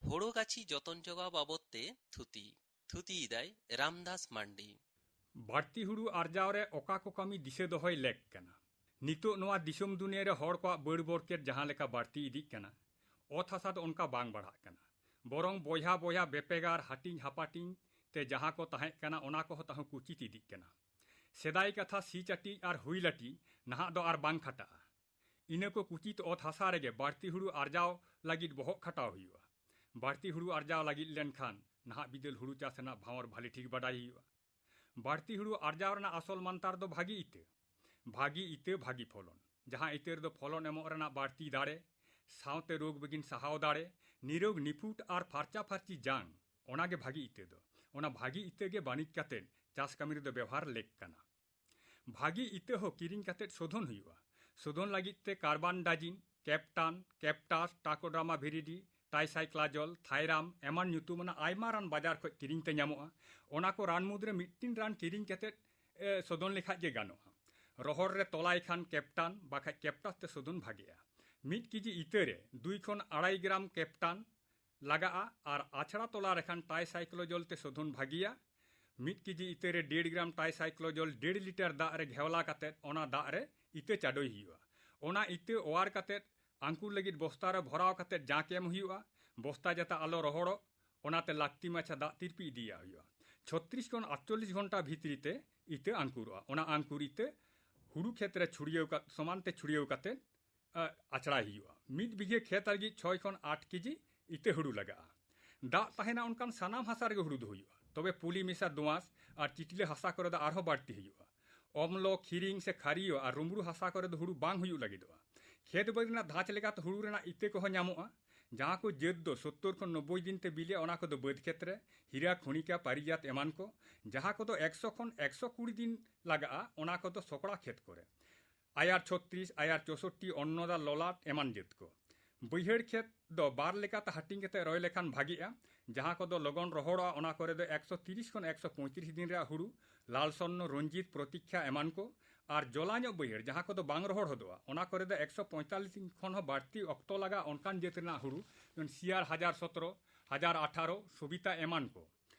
ᱦᱳᱲᱳ ᱜᱟᱹᱪᱷᱤ ᱡᱚᱛᱚᱱ ᱡᱚᱜᱟᱣ ᱵᱟᱵᱚᱫ ᱛᱮ ᱛᱷᱩᱛᱤ᱾ ᱛᱷᱩᱛᱤᱭᱮᱫᱟᱭ ᱨᱟᱢᱫᱟᱥ ᱢᱟᱱᱰᱤ᱾ ᱵᱟᱹᱲᱛᱤ ᱦᱩᱲᱩ ᱟᱨᱡᱟᱣ ᱨᱮ ᱚᱠᱟ ᱠᱚ ᱠᱟᱹᱢᱤ ᱫᱤᱥᱟᱹ ᱫᱚᱦᱚᱭ ᱞᱮᱠ ᱠᱟᱱᱟ? ᱱᱤᱛᱚᱜ ᱱᱚᱣᱟ ᱫᱤᱥᱚᱢ ᱫᱩᱱᱤᱭᱟᱹ ᱨᱮ ᱦᱚᱲ ᱠᱚᱣᱟᱜ ᱵᱟᱹᱲ ᱵᱚᱨᱠᱮᱛ ᱡᱟᱦᱟᱸ ᱞᱮᱠᱟ ᱵᱟᱹᱲᱛᱤ ᱤᱫᱤᱜ ᱠᱟᱱᱟ, ᱚᱛ ᱦᱟᱥᱟ ᱫᱚ ᱚᱱᱠᱟ ᱵᱟᱝ ᱵᱟᱲᱦᱟᱜ ᱠᱟᱱᱟ᱾ ᱵᱚᱨᱚᱝ ᱵᱚᱭᱦᱟ ᱵᱚᱭᱦᱟ ᱵᱮᱯᱮᱜᱟᱨ, ᱦᱟᱹᱴᱤᱧ ᱦᱟᱯᱟᱴᱤᱧ ᱛᱮ ᱡᱟᱦᱟᱸ ᱠᱚ ᱛᱟᱦᱮᱸ ᱠᱟᱱᱟ, ᱚᱱᱟ ᱠᱚᱦᱚᱸ ᱛᱟᱦᱩᱸ ᱠᱩᱪᱤᱛ ᱤᱫᱤᱜ ᱠᱟᱱᱟ᱾ ᱥᱮᱫᱟᱭ ᱠᱟᱛᱷᱟ ᱥᱤ ᱪᱟᱹᱴᱤᱡ ᱟᱨ ᱦᱩᱭ ᱞᱟᱹᱴᱤᱡ ᱱᱟᱦᱟᱜ ᱫᱚ ᱟᱨ ᱵᱟᱝ ᱠᱷᱟᱴᱟᱜᱼᱟ᱾ ᱤᱱᱟᱹ ᱠᱚ ᱠᱩᱪᱤᱛ ᱚᱛ ᱦᱟᱥᱟ ᱨᱮᱜᱮ ᱵᱟᱹᱲᱛᱤ ᱦᱩᱲᱩ ᱟᱨᱡᱟᱣ ᱞᱟᱹᱜᱤᱫ ᱵᱚᱦᱚᱜ ᱠᱷᱟᱴᱟᱣ ᱦᱩᱭᱩᱜᱼᱟ᱾ ᱵᱟᱹᱲᱛᱤ ᱦᱩᱲᱩ ᱟᱨᱡᱟᱣ ᱞᱟᱹᱜᱤᱫ ᱞᱮᱱᱠᱷᱟᱱ ᱱᱟᱦᱟᱜ ᱵᱤᱫᱟᱹᱞ ᱦᱩᱲᱩ ᱪᱟᱥ ᱨᱮᱱᱟᱜ ᱵᱷᱟᱶᱚᱨ ᱵᱷᱟᱞᱮ ᱴᱷᱤᱠ ᱵᱟᱰᱟᱭ ᱦᱩᱭᱩᱜᱼᱟ᱾ ᱵᱟᱹᱲᱛᱤ ᱦᱩᱲᱩ ᱟᱨᱡᱟᱣ ᱨᱮᱱᱟᱜ ᱟᱥᱚᱞ ᱢᱟᱱᱛᱟᱨ ᱫᱚ ᱵᱷᱟᱹᱜᱤ ᱤᱛᱟᱹ᱾ ᱵᱷᱟᱹᱜᱤ ᱤᱛᱟᱹ, ᱵᱷᱟᱹᱜᱤ ᱯᱷᱚᱞᱚᱱ᱾ ᱡᱟᱦᱟᱸ ᱤᱛᱟᱹ ᱨᱮᱫᱚ ᱯᱷᱚᱞᱚᱱ ᱮᱢᱚᱜ ᱨᱮᱱᱟᱜ ᱵᱟᱹᱲᱛᱤ ᱫᱟᱲᱮ, ᱥᱟᱶᱛᱮ ᱨᱳᱜᱽ ᱵᱤᱜᱷᱤᱱ ᱥᱟᱦᱟᱣ ᱫᱟᱲᱮ, ᱱᱤᱨᱳᱜᱽ ᱱᱤᱯᱷᱩᱴ ᱟᱨ ᱯᱷᱟᱨᱪᱟ ᱯᱷᱟᱨᱪᱤ ᱡᱟᱝ, ᱚᱱᱟᱜᱮ ᱵᱷᱟᱹᱜᱤ ᱤᱛᱟᱹ ᱫᱚ᱾ ᱚᱱᱟ ᱵᱷᱟᱹᱜᱤ ᱤᱛᱟᱹ ᱜᱮ ᱵᱟᱹᱱᱤᱡ ᱠᱟᱛᱮ ᱪᱟᱥ ᱠᱟᱹᱢᱤ ᱨᱮᱫᱚ ᱵᱮᱣᱦᱟᱨ ᱞᱮᱠ ᱠᱟᱱᱟ᱾ ᱵᱷᱟᱹᱜᱤ ᱤᱛᱟᱹ ᱦᱚᱸ ᱠᱤᱨᱤᱧ ᱠᱟᱛᱮ ᱥᱳᱫᱷᱚᱱ ᱦᱩᱭᱩᱜᱼᱟ᱾ ᱥᱳᱫᱷᱚᱱ ᱞᱟᱹᱜᱤᱫ ᱛᱮ ᱠᱟᱨᱵᱟᱱᱰᱟᱡᱤᱱ, ᱠᱮᱯᱴᱟᱱ, ᱠᱮᱯᱴᱟᱥ, ᱴᱟᱠᱳᱰᱨᱟᱢᱟ ᱵᱷᱤᱨᱤᱰᱤ, ᱴᱟᱭᱥᱟᱭᱠᱞᱟᱡᱚᱞ, ᱛᱷᱟᱭᱨᱟᱢ ᱮᱢᱟᱱ ᱧᱩᱛᱩᱢᱟᱱᱟᱜ ᱟᱭᱢᱟ ᱨᱟᱱ ᱵᱟᱡᱟᱨ ᱠᱷᱚᱱ ᱠᱤᱨᱤᱧ ᱛᱮ ᱧᱟᱢᱚᱜᱼᱟ᱾ ᱚᱱᱟ ᱠᱚ ᱨᱟᱱ ᱢᱩᱫᱽᱨᱮ ᱢᱤᱫᱴᱤᱱ ᱨᱟᱱ ᱠᱤᱨᱤᱧ ᱠᱟᱛᱮ, ᱮ, ᱥᱳᱫᱷᱚᱱ ᱞᱮᱠᱷᱟᱡ ᱜᱮ ᱜᱟᱱᱚᱜᱼᱟ᱾ ᱨᱚᱦᱚᱲ ᱨᱮ ᱛᱚᱞᱟᱭ ᱠᱷᱟᱱ ᱠᱮᱯᱴᱟᱱ ᱵᱟᱠᱷᱟᱡ ᱠᱮᱯᱴᱟᱥ ᱛᱮ ᱥᱳᱫᱷᱚᱱ ᱵᱷᱟᱜᱮᱜᱼᱟ᱾ ᱢᱤᱫ ᱠᱮᱡᱤ ᱤᱛᱟᱹ ᱨᱮ ᱫᱩᱭ ᱠᱷᱚᱱ ᱟᱲᱟᱭ ᱜᱨᱟᱢ ᱠᱮᱯᱴᱟᱱ ᱞᱟᱜᱟᱜᱼᱟ ᱟᱨ ᱟᱪᱷᱲᱟ ᱛᱚᱞᱟ ᱨᱮᱠᱷᱟᱱ ᱴᱟᱭᱥᱟᱭᱠᱞᱳᱡᱚᱞ ᱛᱮ ᱥᱳᱫᱷᱚᱱ ᱵᱷᱟᱹᱜᱤᱭᱟ᱾ ᱢᱤᱫ ᱠᱮᱡᱤ ᱤᱛᱟᱹ ᱨᱮ ᱰᱮᱲ ᱜᱨᱟᱢ ᱴᱟᱭᱥᱟᱭᱠᱞᱳᱡᱚᱞ ᱰᱮᱲ ᱞᱤᱴᱟᱨ ᱫᱟᱜ ᱨᱮ ᱜᱷᱮᱣᱞᱟ ᱠᱟᱛᱮ ᱚᱱᱟ ᱫᱟᱜ ᱨᱮ ᱤᱛᱟᱹ ᱪᱟᱰᱚᱭ ᱦᱩᱭᱩᱜᱼᱟ᱾ ᱚᱱᱟ ᱤᱛᱟᱹ ᱚᱣᱟᱨ ᱠᱟᱛᱮ ᱟᱝᱠᱩᱨ ᱞᱟᱹᱜᱤᱫ ᱵᱚᱥᱛᱟ ᱨᱮ ᱵᱷᱚᱨᱟᱣ ᱠᱟᱛᱮ ᱡᱟᱸᱠ ᱮᱢ ᱦᱩᱭᱩᱜᱼᱟ᱾ ᱵᱚᱥᱛᱟ ᱡᱟᱛᱮ ᱟᱞᱚ ᱨᱚᱦᱚᱲᱚᱜ, ᱚᱱᱟᱛᱮ ᱞᱟᱹᱠᱛᱤ ᱢᱟᱪᱷᱟ ᱫᱟᱜ ᱛᱤᱨᱯᱤ ᱤᱫᱤᱭᱟᱜ ᱦᱩᱭᱩᱜᱼᱟ᱾ ᱪᱷᱚᱛᱨᱤᱥ ᱠᱷᱚᱱ ᱟᱴᱪᱚᱞᱞᱤᱥ ᱜᱷᱚᱱᱴᱟ ᱵᱷᱤᱛᱨᱤ ᱛᱮ ᱤᱛᱟᱹ ᱟᱝᱠᱩᱨᱚᱜᱼᱟ᱾ ᱚᱱᱟ ᱟᱝᱠᱩᱨ ᱤᱛᱟᱹ ᱦᱩᱲᱩ ᱠᱷᱮᱛ ᱨᱮ ᱪᱷᱩᱲᱭᱟᱹᱣ ᱠᱟᱛ-, ᱥᱚᱢᱟᱱ ᱛᱮ ᱪᱷᱩᱲᱭᱟᱹᱣ ᱠᱟᱛᱮ ᱟ, ᱟᱪᱷᱲᱟᱭ ᱦᱩᱭᱩᱜᱼᱟ᱾ ᱢᱤᱫ ᱵᱤᱜᱷᱟᱹ ᱠᱷᱮᱛ ᱞᱟᱹᱜᱤᱫ ᱪᱷᱚᱭ ᱠᱷᱚᱱ ᱟᱴ ᱠᱮᱡᱤ ᱤᱛᱟᱹ ᱦᱩᱲᱩ ᱞᱟᱜᱟᱜᱼᱟ᱾ ᱫᱟᱜ ᱛᱟᱦᱮᱱᱟ ᱚᱱᱠᱟᱱ ᱥᱟᱱᱟᱢ ᱦᱟᱥᱟ ᱨᱮᱜᱮ ᱦᱩᱲᱩ ᱫᱚ ᱦᱩᱭᱩᱜᱼᱟ, ᱛᱚᱵᱮ ᱯᱩᱞᱤ ᱢᱮᱥᱟ ᱫᱳᱸᱣᱟᱥ ᱟᱨ ᱪᱤᱴᱞᱟᱹ ᱦᱟᱥᱟ ᱠᱚᱨᱮ ᱫᱚ ᱟᱨᱦᱚᱸ ᱵᱟᱹᱲᱛᱤ ᱦᱩᱭᱩᱜᱼᱟ᱾ ᱚᱢᱞᱚ, ᱠᱷᱤᱨᱤᱝ ᱥᱮ ᱠᱷᱟᱨᱤᱭᱚ ᱟᱨ ᱨᱩᱢᱲᱩ ᱦᱟᱥᱟ ᱠᱚᱨᱮ ᱫᱚ ᱦᱩᱲᱩ ᱵᱟᱝ ᱦᱩᱭᱩᱜ ᱞᱟᱹᱜᱤᱫᱚᱜᱼᱟ᱾ ᱠᱷᱮᱛ ᱵᱟᱹᱫᱽ ᱨᱮᱱᱟᱜ ᱫᱷᱟᱸᱪ ᱞᱮᱠᱟᱛᱮ ᱦᱩᱲᱩ ᱨᱮᱱᱟᱜ ᱤᱛᱟᱹ ᱠᱚᱦᱚᱸ ᱧᱟᱢᱚᱜᱼᱟ᱾ ᱡᱟᱦᱟᱸ ᱠᱚ ᱡᱟᱹᱛ ᱫᱚ ᱥᱳᱛᱛᱳᱨ ᱠᱷᱚᱱ ᱱᱚᱵᱵᱳᱭ ᱫᱤᱱ ᱛᱮ ᱵᱤᱞᱤᱜᱼᱟ, ᱚᱱᱟ ᱠᱚᱫᱚ ᱵᱟᱹᱫᱽ ᱠᱷᱮᱛ ᱨᱮ ᱦᱤᱨᱟ, ᱠᱷᱚᱱᱤᱠᱟ, ᱯᱟᱨᱤᱡᱟᱛ ᱮᱢᱟᱱ ᱠᱚ᱾ ᱡᱟᱦᱟᱸ ᱠᱚᱫᱚ ᱮᱠᱥᱚ ᱠᱷᱚᱱ ᱮᱠᱥᱚ ᱠᱩᱲᱤ ᱫᱤᱱ ᱞᱟᱜᱟᱜᱼᱟ, ᱚᱱᱟ ᱠᱚᱫᱚ ᱥᱚᱠᱲᱟ ᱠᱷᱮᱛ ᱠᱚᱨᱮ᱾ ᱟᱭᱟᱨ ᱪᱷᱚᱛᱨᱤᱥ, ᱟᱭᱟᱨ ᱪᱳᱥᱳᱴᱴᱤ, ᱚᱱᱱᱚᱫᱟ, ᱞᱚᱞᱟᱴ ᱮᱢᱟᱱ ᱡᱟᱹᱛ ᱠᱚ᱾ ᱵᱟᱹᱭᱦᱟᱹᱲ ᱠᱷᱮᱛ ᱫᱚ ᱵᱟᱨ ᱞᱮᱠᱟᱛᱮ ᱦᱟᱹᱴᱤᱧ ᱠᱟᱛᱮ ᱨᱚᱦᱚᱭ ᱞᱮᱠᱷᱟᱱ ᱵᱷᱟᱜᱮᱜᱼᱟ᱾ ᱡᱟᱦᱟᱸ ᱠᱚᱫᱚ ᱞᱚᱜᱚᱱ ᱨᱚᱦᱚᱲᱚᱜᱼᱟ, ᱚᱱᱟ ᱠᱚᱨᱮ ᱫᱚ ᱮᱠᱥᱚ ᱛᱤᱨᱤᱥ ᱠᱷᱚᱱ ᱮᱠᱥᱚ ᱯᱚᱸᱭᱛᱨᱤᱥ ᱫᱤᱱ ᱨᱮᱭᱟᱜ ᱦᱩᱲᱩ, ᱞᱟᱞ ᱥᱚᱨᱱᱚ, ᱨᱚᱧᱡᱤᱛ, ᱯᱨᱚᱛᱤᱠᱠᱷᱟ ᱮᱢᱟᱱ ᱠᱚ᱾ ᱟᱨ ᱡᱚᱞᱟ ᱧᱚᱜ ᱵᱟᱹᱭᱦᱟᱹᱲ, ᱡᱟᱦᱟᱸ ᱠᱚᱫᱚ ᱵᱟᱝ ᱨᱚᱦᱚᱲ ᱦᱚᱫᱚᱜᱼᱟ, ᱚᱱᱟ ᱠᱚᱨᱮ ᱫᱚ ᱮᱠᱥᱚ ᱯᱚᱸᱭᱛᱟᱞᱤᱥ ᱫᱤᱱ ᱠᱷᱚᱱ ᱦᱚᱸ ᱵᱟᱹᱲᱛᱤ ᱚᱠᱛᱚ ᱞᱟᱜᱟᱜᱼᱟ ᱚᱱᱠᱟᱱ ᱡᱟᱹᱛ ᱨᱮᱱᱟᱜ ᱦᱩᱲᱩ, ᱡᱮᱢᱚᱱ ᱥᱤᱭᱟᱨ ᱦᱟᱡᱟᱨ ᱥᱚᱛᱨᱚ, ᱦᱟᱡᱟᱨ ᱟᱴᱷᱟᱨᱚ, ᱥᱚᱵᱤᱛᱟ ᱮᱢᱟᱱ ᱠᱚ᱾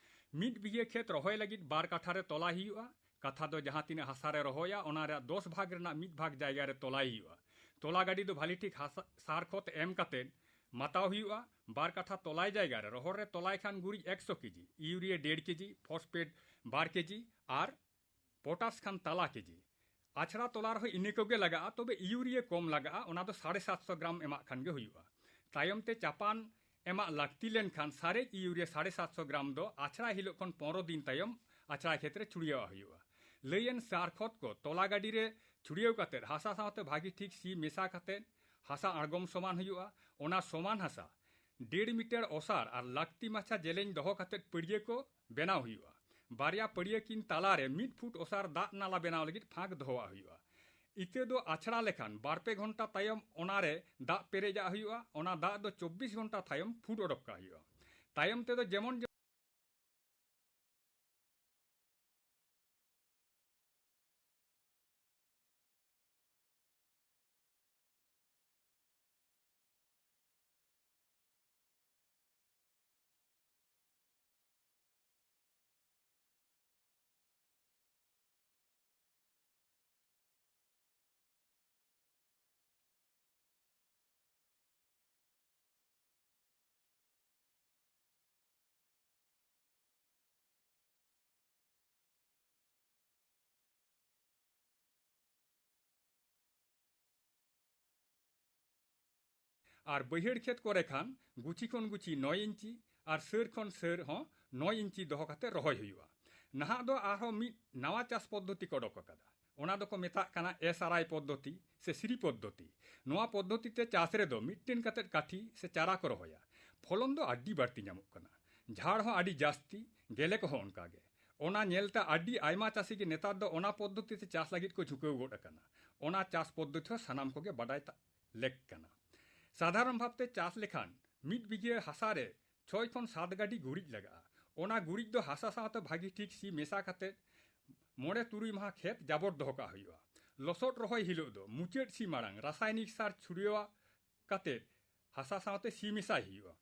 ᱢᱤᱫ ᱵᱤᱜᱷᱟᱹ ᱠᱷᱮᱛ ᱨᱚᱦᱚᱭ ᱞᱟᱹᱜᱤᱫ ᱵᱟᱨ ᱠᱟᱴᱷᱟ ᱨᱮ ᱛᱚᱞᱟᱭ ᱦᱩᱭᱩᱜᱼᱟ᱾ ᱠᱟᱴᱷᱟ ᱫᱚ ᱡᱟᱦᱟᱸ ᱛᱤᱱᱟᱹᱜ ᱦᱟᱥᱟ ᱨᱮ ᱨᱚᱦᱚᱭᱟ, ᱚᱱᱟ ᱨᱮᱭᱟᱜ ᱫᱚᱥ ᱵᱷᱟᱜᱽ ᱨᱮᱱᱟᱜ ᱢᱤᱫ ᱵᱷᱟᱜᱽ ᱡᱟᱭᱜᱟ ᱨᱮ ᱛᱚᱞᱟᱭ ᱦᱩᱭᱩᱜᱼᱟ᱾ ᱛᱚᱞᱟ ᱜᱟᱹᱰᱤ ᱫᱚ ᱵᱷᱟᱞᱤ ᱴᱷᱤᱠ ᱦᱟᱥᱟ, ᱥᱟᱨ ᱠᱷᱚᱛ ᱮᱢ ᱠᱟᱛᱮ ᱢᱟᱛᱟᱣ ᱦᱩᱭᱩᱜᱼᱟ᱾ ᱵᱟᱨ ᱠᱟᱴᱷᱟ ᱛᱚᱞᱟᱭ ᱡᱟᱭᱜᱟ ᱨᱮ ᱨᱚᱦᱚᱲ ᱨᱮ ᱛᱚᱞᱟᱭ ᱠᱷᱟᱱ ᱜᱩᱨᱤᱡ ᱮᱠᱥᱚ ᱠᱮᱡᱤ, ᱤᱭᱩᱨᱤᱭᱟ ᱰᱮᱲ ᱠᱮᱡᱤ, ᱯᱷᱚᱥᱯᱷᱮᱴ ᱵᱟᱨ ᱠᱮᱡᱤ ᱟᱨ ᱯᱚᱴᱟᱥ ᱠᱷᱟᱱ ᱛᱟᱞᱟ ᱠᱮᱡᱤ᱾ ᱟᱪᱷᱲᱟ ᱛᱚᱞᱟ ᱨᱮᱦᱚᱸ ᱤᱱᱟᱹ ᱠᱚᱜᱮ ᱞᱟᱜᱟᱜᱼᱟ, ᱛᱚᱵᱮ ᱤᱭᱩᱨᱤᱭᱟ ᱠᱚᱢ ᱞᱟᱜᱟᱜᱼᱟ, ᱚᱱᱟ ᱫᱚ ᱥᱟᱲᱮ ᱥᱟᱛᱥᱚ ᱜᱨᱟᱢ ᱮᱢᱟᱜ ᱠᱷᱟᱱ ᱜᱮ ᱦᱩᱭᱩᱜᱼᱟ᱾ ᱛᱟᱭᱚᱢ ᱛᱮ ᱪᱟᱯᱟᱱ ᱮᱢᱟᱜ ᱞᱟᱹᱠᱛᱤ ᱞᱮᱱᱠᱷᱟᱱ ᱥᱟᱨᱮᱡ ᱤᱭᱩᱨᱤᱭᱟ ᱥᱟᱲᱮ ᱥᱟᱛᱥᱚ ᱜᱨᱟᱢ ᱫᱚ ᱟᱪᱷᱲᱟ ᱦᱤᱞᱳᱜ ᱠᱷᱚᱱ ᱯᱚᱱᱨᱚ ᱫᱤᱱ ᱛᱟᱭᱚᱢ ᱟᱪᱷᱲᱟ ᱠᱷᱮᱛ ᱨᱮ ᱪᱷᱩᱲᱭᱟᱹᱣᱟᱜ ᱦᱩᱭᱩᱜᱼᱟ᱾ ᱞᱟᱹᱭᱮᱱ ᱥᱟᱨ ᱠᱷᱚᱛ ᱠᱚ ᱛᱚᱞᱟ ᱜᱟᱹᱰᱤ ᱨᱮ ᱪᱷᱩᱲᱭᱟᱹᱣ ᱠᱟᱛᱮ ᱦᱟᱥᱟ ᱥᱟᱶᱛᱮ ᱵᱷᱟᱹᱜᱤ ᱴᱷᱤᱠ ᱥᱤ ᱢᱮᱥᱟ ᱠᱟᱛᱮ ᱦᱟᱥᱟ ᱟᱬᱜᱚᱢ ᱥᱚᱢᱟᱱ ᱦᱩᱭᱩᱜᱼᱟ᱾ ᱚᱱᱟ ᱥᱚᱢᱟᱱ ᱦᱟᱥᱟ ᱰᱮᱲ ᱢᱤᱴᱟᱨ ᱚᱥᱟᱨ ᱟᱨ ᱞᱟᱹᱠᱛᱤ ᱢᱟᱪᱷᱟ ᱡᱮᱞᱮᱧ ᱫᱚᱦᱚ ᱠᱟᱛᱮ ᱯᱟᱹᱲᱭᱟᱹ ᱠᱚ ᱵᱮᱱᱟᱣ ᱦᱩᱭᱩᱜᱼᱟ᱾ ᱵᱟᱨᱭᱟ ᱯᱟᱹᱲᱭᱟᱹ ᱠᱤᱱ ᱛᱟᱞᱟᱨᱮ ᱢᱤᱫ ᱯᱷᱩᱴ ᱚᱥᱟᱨ ᱫᱟᱜ ᱱᱟᱞᱟ ᱵᱮᱱᱟᱣ ᱞᱟᱹᱜᱤᱫ ᱯᱷᱟᱸᱠ ᱫᱚᱦᱚᱣᱟᱜ ᱦᱩᱭᱩᱜᱼᱟ᱾ ᱤᱛᱟᱹ ᱫᱚ ᱟᱪᱷᱲᱟ ᱞᱮᱠᱷᱟᱱ ᱵᱟᱨ ᱯᱮ ᱜᱷᱚᱱᱴᱟ ᱛᱟᱭᱚᱢ ᱚᱱᱟᱨᱮ ᱫᱟᱜ ᱯᱮᱨᱮᱡᱟᱜ ᱦᱩᱭᱩᱜᱼᱟ᱾ ᱚᱱᱟ ᱫᱟᱜ ᱫᱚ ᱪᱚᱵᱵᱤᱥ ᱜᱷᱚᱱᱴᱟ ᱛᱟᱭᱚᱢ ᱯᱷᱩᱴ ᱚᱰᱚᱠ ᱠᱟᱜ ᱦᱩᱭᱩᱜᱼᱟ᱾ ᱛᱟᱭᱚᱢ ᱛᱮᱫᱚ ᱡᱮᱢᱚᱱ ᱟᱨ ᱵᱟᱹᱭᱦᱟᱹᱲ ᱠᱷᱮᱛ ᱠᱚᱨᱮ ᱠᱷᱟᱱ ᱜᱩᱪᱷᱤ ᱠᱷᱚᱱ ᱜᱩᱪᱷᱤ ᱱᱚᱭ ᱤᱧᱪᱤ ᱟᱨ ᱥᱟᱹᱨ ᱠᱷᱚᱱ ᱥᱟᱹᱨ ᱦᱚᱸ ᱱᱚᱭ ᱤᱧᱪᱤ ᱫᱚᱦᱚ ᱠᱟᱛᱮ ᱨᱚᱦᱚᱭ ᱦᱩᱭᱩᱜᱼᱟ᱾ ᱱᱟᱦᱟᱜ ᱫᱚ ᱟᱨᱦᱚᱸ ᱢᱤᱫ ᱱᱟᱣᱟ ᱪᱟᱥ ᱯᱚᱫᱽᱫᱷᱚᱛᱤ ᱠᱚ ᱚᱰᱚᱠ ᱟᱠᱟᱫᱟ, ᱚᱱᱟ ᱫᱚᱠᱚ ᱢᱮᱛᱟᱜ ᱠᱟᱱᱟ ᱮᱥ ᱟᱨ ᱟᱭ ᱯᱚᱫᱽᱫᱷᱚᱛᱤ ᱥᱮ ᱥᱤᱨᱤ ᱯᱚᱫᱽᱫᱷᱚᱛᱤ᱾ ᱱᱚᱣᱟ ᱯᱚᱫᱽᱫᱷᱚᱛᱤ ᱛᱮ ᱪᱟᱥ ᱨᱮᱫᱚ ᱢᱤᱫᱴᱮᱱ ᱠᱟᱛᱮ ᱠᱟᱹᱴᱷᱤ ᱥᱮ ᱪᱟᱨᱟ ᱠᱚ ᱨᱚᱦᱚᱭᱟ᱾ ᱯᱷᱚᱞᱚᱱ ᱫᱚ ᱟᱹᱰᱤ ᱵᱟᱹᱲᱛᱤ ᱧᱟᱢᱚᱜ ᱠᱟᱱᱟ, ᱡᱷᱟᱲ ᱦᱚᱸ ᱟᱹᱰᱤ ᱡᱟᱹᱥᱛᱤ, ᱜᱮᱞᱮ ᱠᱚᱦᱚᱸ ᱚᱱᱠᱟ ᱜᱮ᱾ ᱚᱱᱟ ᱧᱮᱞᱛᱮ ᱟᱹᱰᱤ ᱟᱭᱢᱟ ᱪᱟᱹᱥᱤ ᱜᱮ ᱱᱮᱛᱟᱨ ᱫᱚ ᱚᱱᱟ ᱯᱚᱫᱽᱫᱷᱚᱛᱤ ᱛᱮ ᱪᱟᱥ ᱞᱟᱹᱜᱤᱫ ᱠᱚ ᱡᱷᱩᱠᱟᱹᱣ ᱜᱚᱫ ᱟᱠᱟᱱᱟ᱾ ᱚᱱᱟ ᱪᱟᱥ ᱯᱚᱫᱽᱫᱷᱚᱛᱤ ᱦᱚᱸ ᱥᱟᱱᱟᱢ ᱠᱚᱜᱮ ᱵᱟᱰᱟᱭ ᱛᱟ-, ᱞᱮᱠ ᱠᱟᱱᱟ᱾ ᱥᱟᱫᱷᱟᱨᱚᱱ ᱵᱷᱟᱵᱛᱮ ᱪᱟᱥ ᱞᱮᱠᱷᱟᱱ ᱢᱤᱫ ᱵᱤᱜᱷᱟᱹ ᱦᱟᱥᱟ ᱨᱮ ᱪᱷᱚᱭ ᱠᱷᱚᱱ ᱥᱟᱛ ᱜᱟᱹᱰᱤ ᱜᱩᱨᱤᱡ ᱞᱟᱜᱟᱜᱼᱟ᱾ ᱚᱱᱟ ᱜᱩᱨᱤᱡ ᱫᱚ ᱦᱟᱥᱟ ᱥᱟᱶᱛᱮ ᱵᱷᱟᱹᱜᱤ ᱴᱷᱤᱠ ᱥᱤ ᱢᱮᱥᱟ ᱠᱟᱛᱮ ᱢᱚᱬᱮ ᱛᱩᱨᱩᱭ ᱢᱟᱦᱟ ᱠᱷᱮᱛ ᱡᱟᱵᱚᱴ ᱫᱚᱦᱚ ᱠᱟᱜ ᱦᱩᱭᱩᱜᱼᱟ᱾ ᱞᱚᱥᱚᱫ ᱨᱚᱦᱚᱭ ᱦᱤᱞᱳᱜ ᱫᱚ ᱢᱩᱪᱟᱹᱫ ᱥᱤ ᱢᱟᱲᱟᱝ ᱨᱟᱥᱟᱭᱱᱤᱠ ᱥᱟᱨ ᱪᱷᱩᱲᱭᱟᱹᱣ ᱠᱟᱛᱮ ᱦᱟᱥᱟ ᱥᱟᱶᱛᱮ ᱥᱤ ᱢᱮᱥᱟᱭ ᱦᱩᱭᱩᱜᱼᱟ᱾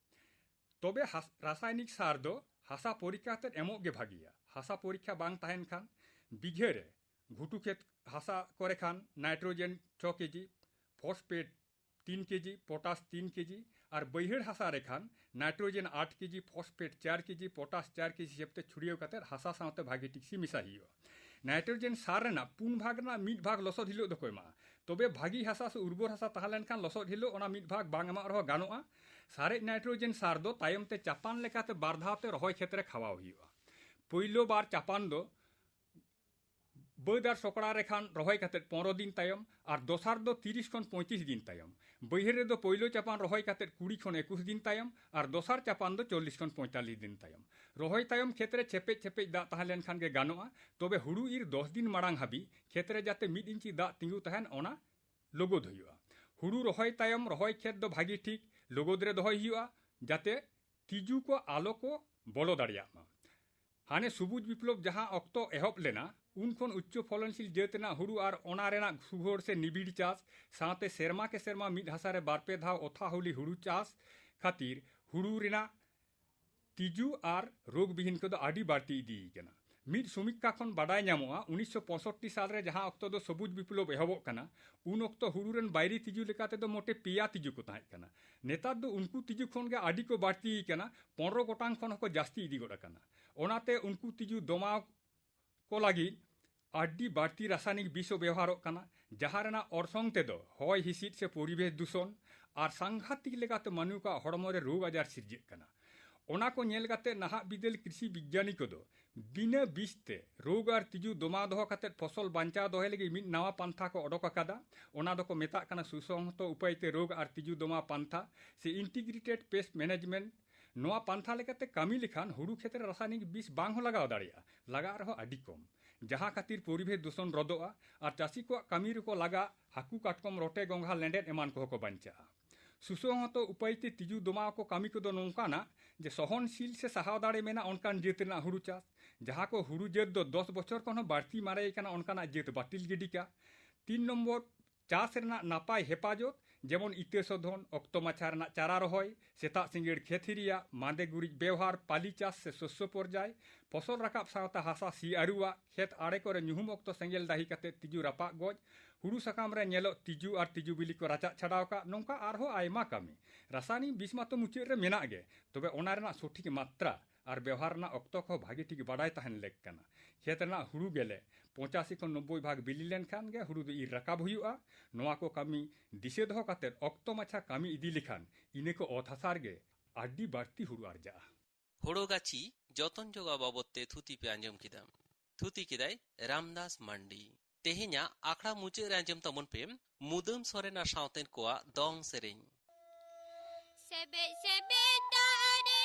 ᱛᱚᱵᱮ ᱦᱟᱥ-, ᱨᱟᱥᱟᱭᱱᱤᱠ ᱥᱟᱨ ᱫᱚ ᱦᱟᱥᱟ ᱯᱚᱨᱤᱠᱠᱷᱟ ᱠᱟᱛᱮ ᱮᱢᱚᱜ ᱜᱮ ᱵᱷᱟᱹᱜᱤᱭᱟ᱾ ᱦᱟᱥᱟ ᱯᱚᱨᱤᱠᱠᱷᱟ ᱵᱟᱝ ᱛᱟᱦᱮᱱ ᱠᱷᱟᱱ ᱵᱤᱜᱷᱟᱹ ᱨᱮ ᱜᱷᱩᱴᱩ ᱠᱷᱮᱛ ᱦᱟᱥᱟ ᱠᱚᱨᱮ ᱠᱷᱟᱱ ᱱᱟᱭᱴᱨᱳᱡᱮᱱ ᱪᱷᱚ ᱠᱮᱡᱤ, ᱯᱷᱚᱥᱯᱮᱴ ᱛᱤᱱ ᱠᱮᱡᱤ, ᱯᱚᱴᱟᱥ ᱛᱤᱱ ᱠᱮᱡᱤ, ᱟᱨ ᱵᱟᱹᱭᱦᱟᱹᱲ ᱦᱟᱥᱟ ᱨᱮ ᱠᱷᱟᱱ ᱱᱟᱭᱴᱨᱳᱡᱮᱱ ᱟᱴ ᱠᱮᱡᱤ, ᱯᱷᱚᱥᱯᱮᱴ ᱪᱟᱨ ᱠᱮᱡᱤ, ᱯᱚᱴᱟᱥ ᱪᱟᱨ ᱠᱮᱡᱤ ᱦᱤᱥᱟᱹᱵ ᱛᱮ ᱪᱷᱩᱲᱭᱟᱹᱣ ᱠᱟᱛᱮ ᱦᱟᱥᱟ ᱥᱟᱶᱛᱮ ᱵᱷᱟᱹᱜᱤ ᱴᱷᱤᱠ ᱥᱤ ᱢᱮᱥᱟ ᱦᱩᱭᱩᱜᱼᱟ᱾ ᱱᱟᱭᱴᱨᱳᱡᱮᱱ ᱥᱟᱨ ᱨᱮᱱᱟᱜ ᱯᱩᱱ ᱵᱷᱟᱜᱽ ᱨᱮᱱᱟᱜ ᱢᱤᱫ ᱵᱷᱟᱜᱽ ᱞᱚᱥᱚᱫ ᱦᱤᱞᱳᱜ ᱫᱚᱠᱚ ᱮᱢᱟᱜᱼᱟ᱾ ᱛᱚᱵᱮ ᱵᱷᱟᱹᱜᱤ ᱦᱟᱥᱟ ᱥᱮ ᱩᱨᱵᱚᱨ ᱦᱟᱥᱟ ᱛᱟᱦᱮᱸ ᱞᱮᱱᱠᱷᱟᱱ ᱞᱚᱥᱚᱫ ᱦᱤᱞᱳᱜ ᱚᱱᱟ ᱢᱤᱫ ᱵᱷᱟᱜᱽ ᱵᱟᱝ ᱮᱢᱟᱜ ᱨᱮᱦᱚᱸ ᱜᱟᱱᱚᱜᱼᱟ᱾ ᱥᱟᱨᱮᱡ ᱱᱟᱭᱴᱨᱳᱡᱮᱱ ᱥᱟᱨ ᱫᱚ ᱛᱟᱭᱚᱢ ᱛᱮ ᱪᱟᱯᱟᱱ ᱞᱮᱠᱟᱛᱮ ᱵᱟᱨ ᱫᱷᱟᱣ ᱛᱮ ᱨᱚᱦᱚᱭ ᱠᱷᱮᱛ ᱨᱮ ᱠᱷᱟᱣᱟᱣ ᱦᱩᱭᱩᱜᱼᱟ᱾ ᱯᱳᱭᱞᱳ ᱵᱟᱨ ᱪᱟᱯᱟᱱ ᱫᱚ ᱵᱟᱹᱫᱽ ᱟᱨ ᱥᱚᱠᱲᱟ ᱨᱮ ᱠᱷᱟᱱ ᱨᱚᱦᱚᱭ ᱠᱟᱛᱮ ᱯᱚᱱᱨᱚ ᱫᱤᱱ ᱛᱟᱭᱚᱢ, ᱟᱨ ᱫᱚᱥᱟᱨ ᱫᱚ ᱛᱤᱨᱤᱥ ᱠᱷᱚᱱ ᱯᱚᱸᱭᱛᱨᱤᱥ ᱫᱤᱱ ᱛᱟᱭᱚᱢ᱾ ᱵᱟᱹᱭᱦᱟᱹᱲ ᱨᱮᱫᱚ ᱯᱳᱭᱞᱳ ᱪᱟᱯᱟᱱ ᱨᱚᱦᱚᱭ ᱠᱟᱛᱮ ᱠᱩᱲᱤ ᱠᱷᱚᱱ ᱮᱠᱩᱥ ᱫᱤᱱ ᱛᱟᱭᱚᱢ ᱟᱨ ᱫᱚᱥᱟᱨ ᱪᱟᱯᱟᱱ ᱫᱚ ᱪᱚᱞᱞᱤᱥ ᱠᱷᱚᱱ ᱯᱚᱸᱭᱛᱟᱞᱞᱤᱥ ᱫᱤᱱ ᱛᱟᱭᱚᱢ᱾ ᱨᱚᱦᱚᱭ ᱛᱟᱭᱚᱢ ᱠᱷᱮᱛ ᱨᱮ ᱪᱮᱯᱮᱡ ᱪᱮᱯᱮᱡ ᱫᱟᱜ ᱛᱟᱦᱮᱸ ᱞᱮᱱᱠᱷᱟᱱ ᱜᱮ ᱜᱟᱱᱚᱜᱼᱟ᱾ ᱛᱚᱵᱮ ᱦᱩᱲᱩ ᱤᱨ ᱫᱚᱥ ᱫᱤᱱ ᱢᱟᱲᱟᱝ ᱦᱟᱹᱵᱤᱡ ᱠᱷᱮᱛ ᱨᱮ ᱡᱟᱛᱮ ᱢᱤᱫ ᱤᱧᱪᱤ ᱫᱟᱜ ᱛᱤᱸᱜᱩ ᱛᱟᱦᱮᱱ, ᱚᱱᱟ ᱞᱚᱜᱚᱫ ᱦᱩᱭᱩᱜᱼᱟ᱾ ᱦᱩᱲᱩ ᱨᱚᱦᱚᱭ ᱛᱟᱭᱚᱢ ᱨᱚᱦᱚᱭ ᱠᱷᱮᱛ ᱫᱚ ᱵᱷᱟᱹᱜᱤ ᱴᱷᱤᱠ ᱞᱚᱜᱚᱫ ᱨᱮ ᱫᱚᱦᱚᱭ ᱦᱩᱭᱩᱜᱼᱟ, ᱡᱟᱛᱮ ᱛᱤᱡᱩ ᱠᱚ ᱟᱞᱚ ᱠᱚ ᱵᱚᱞᱚ ᱫᱟᱲᱮᱭᱟᱜ ᱢᱟ᱾ ᱦᱟᱱᱮ ᱥᱚᱵᱩᱡ ᱵᱤᱯᱞᱚᱵ ᱡᱟᱦᱟᱸ ᱚᱠᱛᱚ ᱮᱦᱚᱵ ᱞᱮᱱᱟ, ᱩᱱ ᱠᱷᱚᱱ ᱩᱪᱪᱚ ᱯᱷᱚᱞᱚᱱᱥᱤᱞ ᱡᱟᱹᱛ ᱨᱮᱱᱟᱜ ᱦᱩᱲᱩ ᱟᱨ ᱚᱱᱟ ᱨᱮᱱᱟᱜ ᱥᱩᱜᱷᱚᱲ ᱥᱮ ᱱᱤᱵᱤᱲ ᱪᱟᱥ ᱥᱟᱶᱛᱮ ᱥᱮᱨᱢᱟ ᱠᱮ ᱥᱮᱨᱢᱟ ᱢᱤᱫ ᱦᱟᱥᱟ ᱨᱮ ᱵᱟᱨ ᱯᱮ ᱫᱷᱟᱣ ᱚᱛᱷᱟ ᱦᱩᱞᱤ ᱦᱩᱲᱩ ᱪᱟᱥ ᱠᱷᱟᱹᱛᱤᱨ ᱦᱩᱲᱩ ᱨᱮᱱᱟᱜ ᱛᱤᱡᱩ ᱟᱨ ᱨᱳᱜᱽ ᱵᱤᱦᱤᱱ ᱠᱚᱫᱚ ᱟᱹᱰᱤ ᱵᱟᱹᱲᱛᱤ ᱤᱫᱤᱭ ᱠᱟᱱᱟ᱾ ᱢᱤᱫ ᱥᱚᱢᱤᱠᱠᱷᱟ ᱠᱷᱚᱱ ᱵᱟᱰᱟᱭ ᱧᱟᱢᱚᱜᱼᱟ, ᱩᱱᱤᱥᱥᱚ ᱯᱚᱸᱭᱥᱚᱴᱴᱤ ᱥᱟᱞ ᱨᱮ ᱡᱟᱦᱟᱸ ᱚᱠᱛᱚ ᱫᱚ ᱥᱚᱵᱩᱡ ᱵᱤᱯᱞᱚᱵ ᱮᱦᱚᱵᱚᱜ ᱠᱟᱱᱟ, ᱩᱱ ᱚᱠᱛᱚ ᱦᱩᱲᱩ ᱨᱮᱱ ᱵᱟᱭᱨᱤ ᱛᱤᱡᱩ ᱞᱮᱠᱟ ᱛᱮᱫᱚ ᱢᱚᱴᱮ ᱯᱮᱭᱟ ᱛᱤᱡᱩ ᱠᱚ ᱛᱟᱦᱮᱸ ᱠᱟᱱᱟ᱾ ᱱᱮᱛᱟᱨ ᱫᱚ ᱩᱱᱠᱩ ᱛᱤᱡᱩ ᱠᱷᱚᱱ ᱜᱮ ᱟᱹᱰᱤ ᱠᱚ ᱵᱟᱹᱲᱛᱤᱭ ᱠᱟᱱᱟ, ᱯᱚᱱᱨᱚ ᱜᱚᱴᱟᱝ ᱠᱷᱚᱱ ᱦᱚᱸᱠᱚ ᱡᱟᱹᱥᱛᱤ ᱤᱫᱤ ᱜᱚᱫ ᱟᱠᱟᱱᱟ᱾ ᱚᱱᱟᱛᱮ ᱩᱱᱠᱩ ᱛᱤᱡᱩ ᱫᱚᱢᱟᱣ ᱠᱚ ᱞᱟᱹᱜᱤᱫ ᱟᱹᱰᱤ ᱵᱟᱹᱲᱛᱤ ᱨᱟᱥᱟᱭᱱᱤᱠ ᱵᱤᱥ ᱦᱚᱸ ᱵᱮᱣᱦᱟᱨᱚᱜ ᱠᱟᱱᱟ, ᱡᱟᱦᱟᱸ ᱨᱮᱱᱟᱜ ᱚᱨᱥᱚᱝ ᱛᱮᱫᱚ ᱦᱚᱭ ᱦᱤᱸᱥᱤᱫ ᱥᱮ ᱯᱚᱨᱤᱵᱮᱥ ᱫᱩᱥᱚᱱ ᱟᱨ ᱥᱟᱝᱜᱷᱟᱛᱤᱠ ᱞᱮᱠᱟᱛᱮ ᱢᱟᱹᱱᱢᱤ ᱠᱚᱣᱟᱜ ᱦᱚᱲᱢᱚ ᱨᱮ ᱨᱳᱜᱽ ᱟᱡᱟᱨ ᱥᱤᱨᱡᱟᱹᱜ ᱠᱟᱱᱟ᱾ ᱚᱱᱟ ᱠᱚ ᱧᱮᱞ ᱠᱟᱛᱮ ᱱᱟᱦᱟᱜ ᱵᱤᱫᱟᱹᱞ ᱠᱨᱤᱥᱤ ᱵᱤᱜᱽᱭᱟᱱᱤ ᱠᱚᱫᱚ ᱵᱤᱱᱟᱹ ᱵᱤᱥ ᱛᱮ ᱨᱳᱜᱽ ᱟᱨ ᱛᱤᱡᱩ ᱫᱚᱢᱟᱣ ᱫᱚᱦᱚ ᱠᱟᱛᱮ ᱯᱷᱚᱥᱚᱞ ᱵᱟᱧᱪᱟᱣ ᱫᱚᱦᱚᱭ ᱞᱟᱹᱜᱤᱫ ᱢᱤᱫ ᱱᱟᱣᱟ ᱯᱟᱱᱛᱷᱟ ᱠᱚ ᱚᱰᱚᱠ ᱟᱠᱟᱫᱟ᱾ ᱚᱱᱟ ᱫᱚᱠᱚ ᱢᱮᱛᱟᱜ ᱠᱟᱱᱟ ᱥᱩᱥᱚᱝᱦᱚᱛᱚ ᱩᱯᱟᱹᱭ ᱛᱮ ᱨᱳᱜᱽ ᱟᱨ ᱛᱤᱡᱩ ᱫᱚᱢᱟᱣ ᱯᱟᱱᱛᱷᱟ ᱥᱮ ᱤᱱᱴᱤᱜᱨᱮᱴᱮᱰ ᱯᱮᱥᱴ ᱢᱮᱱᱮᱡᱢᱮᱱᱴ᱾ ᱱᱚᱣᱟ ᱯᱟᱱᱛᱷᱟ ᱞᱮᱠᱟᱛᱮ ᱠᱟᱹᱢᱤ ᱞᱮᱠᱷᱟᱱ ᱦᱩᱲᱩ ᱠᱷᱮᱛ ᱨᱮ ᱨᱟᱥᱟᱭᱱᱤᱠ ᱵᱤᱥ ᱵᱟᱝ ᱦᱚᱸ ᱞᱟᱜᱟᱣ ᱫᱟᱲᱮᱭᱟᱜᱼᱟ, ᱞᱟᱜᱟᱜ ᱨᱮᱦᱚᱸ ᱟᱹᱰᱤ ᱠᱚᱢ, ᱡᱟᱦᱟᱸ ᱠᱷᱟᱹᱛᱤᱨ ᱯᱚᱨᱤᱵᱮᱥ ᱫᱩᱥᱚᱱ ᱨᱚᱫᱚᱜᱼᱟ ᱟᱨ ᱪᱟᱹᱥᱤ ᱠᱚᱣᱟᱜ ᱠᱟᱹᱢᱤ ᱨᱮᱠᱚ ᱞᱟᱜᱟᱜ ᱦᱟᱹᱠᱩ, ᱠᱟᱴᱠᱚᱢ, ᱨᱚᱴᱮ, ᱜᱚᱸᱜᱷᱟ, ᱞᱮᱸᱰᱮᱫ ᱮᱢᱟᱱ ᱠᱚᱦᱚᱸ ᱠᱚ ᱵᱟᱧᱪᱟᱜᱼᱟ᱾ ᱥᱩᱥᱚᱝᱦᱚᱛᱚ ᱩᱯᱟᱹᱭ ᱛᱮ ᱛᱤᱡᱩ ᱫᱚᱢᱟᱣ ᱠᱚ ᱠᱟᱹᱢᱤ ᱠᱚᱫᱚ ᱱᱚᱝᱠᱟᱱᱟᱜ ᱡᱮ ᱥᱚᱦᱚᱱᱥᱤᱞ ᱥᱮ ᱥᱟᱦᱟᱣ ᱫᱟᱲᱮ ᱢᱮᱱᱟᱜ ᱚᱱᱠᱟᱱ ᱡᱟᱹᱛ ᱨᱮᱱᱟᱜ ᱦᱩᱲᱩ ᱪᱟᱥ, ᱡᱟᱦᱟᱸ ᱠᱚ ᱦᱩᱲᱩ ᱡᱟᱹᱛ ᱫᱚ ᱫᱚᱥ ᱵᱚᱪᱷᱚᱨ ᱠᱷᱚᱱ ᱦᱚᱸ ᱵᱟᱹᱲᱛᱤ ᱢᱟᱨᱮ ᱟᱠᱟᱱᱟ, ᱚᱱᱠᱟᱱᱟᱜ ᱡᱟᱹᱛ ᱵᱟᱹᱛᱤᱞ ᱜᱤᱰᱤ ᱠᱟᱜ᱾ ᱛᱤᱱ ᱱᱚᱢᱵᱚᱨ, ᱪᱟᱥ ᱨᱮᱱᱟᱜ ᱱᱟᱯᱟᱭ ᱦᱮᱯᱟᱡᱚᱛ, ᱡᱮᱢᱚᱱ ᱤᱛᱟᱹ ᱥᱳᱫᱷᱚᱱ, ᱚᱠᱛᱚ ᱢᱟᱪᱷᱟ ᱨᱮᱱᱟᱜ ᱪᱟᱨᱟ ᱨᱚᱦᱚᱭ, ᱥᱮᱛᱟᱜ ᱥᱤᱸᱜᱟᱹᱲ ᱠᱷᱮᱛ ᱦᱤᱨᱤᱭᱟᱜ, ᱢᱟᱸᱫᱮ ᱜᱩᱨᱤᱡ ᱵᱮᱣᱦᱟᱨ, ᱯᱟᱞᱤ ᱪᱟᱥ ᱥᱮ ᱥᱚᱥᱥᱚ ᱯᱚᱨᱡᱟᱭ, ᱯᱷᱚᱥᱚᱞ ᱨᱟᱠᱟᱵ ᱥᱟᱶᱛᱟ ᱦᱟᱥᱟ ᱥᱤ ᱟᱹᱨᱩᱣᱟᱜ, ᱠᱷᱮᱛ ᱟᱲᱮ ᱠᱚᱨᱮ ᱧᱩᱦᱩᱢ ᱚᱠᱛᱚ ᱥᱮᱸᱜᱮᱞ ᱫᱟᱹᱦᱤ ᱠᱟᱛᱮ ᱛᱤᱡᱩ ᱨᱟᱯᱟᱜ ᱜᱚᱡ, ᱦᱩᱲᱩ ᱥᱟᱠᱟᱢ ᱨᱮ ᱧᱮᱞᱚᱜ ᱛᱤᱡᱩ ᱟᱨ ᱛᱤᱡᱩ ᱵᱤᱞᱤ ᱠᱚ ᱨᱟᱪᱟᱜ ᱪᱷᱟᱰᱟᱣ ᱠᱟᱜ, ᱱᱚᱝᱠᱟ ᱟᱨᱦᱚᱸ ᱟᱭᱢᱟ ᱠᱟᱹᱢᱤ᱾ ᱨᱟᱥᱟᱭᱱᱤᱠ ᱵᱤᱥ ᱢᱟᱛᱚ ᱢᱩᱪᱟᱹᱫ ᱨᱮ ᱢᱮᱱᱟᱜ ᱜᱮ, ᱛᱚᱵᱮ ᱚᱱᱟ ᱨᱮᱱᱟᱜ ᱥᱚᱴᱷᱤᱠ ᱢᱟᱛᱨᱟ ᱟᱨ ᱵᱮᱣᱦᱟᱨ ᱨᱮᱱᱟᱜ ᱚᱠᱛᱚ ᱠᱚᱦᱚᱸ ᱵᱷᱟᱜᱮ ᱴᱷᱤᱠ ᱵᱟᱰᱟᱭ ᱛᱟᱦᱮᱱ ᱞᱮᱠ ᱠᱟᱱᱟ᱾ ᱠᱷᱮᱛ ᱨᱮᱱᱟᱜ ᱦᱩᱲᱩ ᱜᱮᱞᱮ ᱯᱚᱸᱪᱟᱥᱤ ᱠᱷᱚᱱ ᱱᱚᱵᱵᱳᱭ ᱵᱷᱟᱜᱽ ᱵᱤᱞᱤ ᱞᱮᱱᱠᱷᱟᱱ ᱜᱮ ᱦᱩᱲᱩ ᱫᱚ ᱤᱨ ᱨᱟᱠᱟᱵ ᱦᱩᱭᱩᱜᱼᱟ᱾ ᱱᱚᱣᱟ ᱠᱚ ᱠᱟᱹᱢᱤ ᱫᱤᱥᱟᱹ ᱫᱚᱦᱚ ᱠᱟᱛᱮ ᱚᱠᱛᱚ ᱢᱟᱪᱷᱟ ᱠᱟᱹᱢᱤ ᱤᱫᱤ ᱞᱮᱠᱷᱟᱱ ᱤᱱᱟᱹ ᱠᱚ ᱚᱛ ᱦᱟᱥᱟ ᱨᱮᱜᱮ ᱟᱹᱰᱤ ᱵᱟᱹᱲᱛᱤ ᱦᱩᱲᱩ ᱟᱨᱡᱟᱜᱼᱟ᱾ ᱦᱳᱲᱳ ᱜᱟᱹᱪᱷᱤ ᱡᱚᱛᱚᱱ ᱡᱚᱜᱟᱣ ᱵᱟᱵᱚᱫ ᱛᱮ ᱛᱷᱩᱛᱤ ᱯᱮ ᱟᱸᱡᱚᱢ ᱠᱮᱫᱟ᱾ ᱛᱷᱩᱛᱤ ᱠᱮᱫᱟᱭ ᱨᱟᱢᱫᱟᱥ ᱢᱟᱱᱰᱤ᱾ ᱛᱮᱦᱮᱧᱟᱜ ᱟᱠᱷᱲᱟ ᱢᱩᱪᱟᱹᱫ ᱨᱮ ᱟᱸᱡᱚᱢ ᱛᱟᱵᱚᱱ ᱯᱮ ᱢᱩᱫᱟᱹᱢ ᱥᱚᱨᱮᱱ ᱟᱨ ᱥᱟᱶᱛᱮᱱ ᱠᱚᱣᱟᱜ ᱫᱚᱝ ᱥᱮᱨᱮᱧ᱾ ᱥᱮᱵᱮᱡ ᱥᱮᱵᱮᱡ ᱫᱟᱜ ᱨᱮ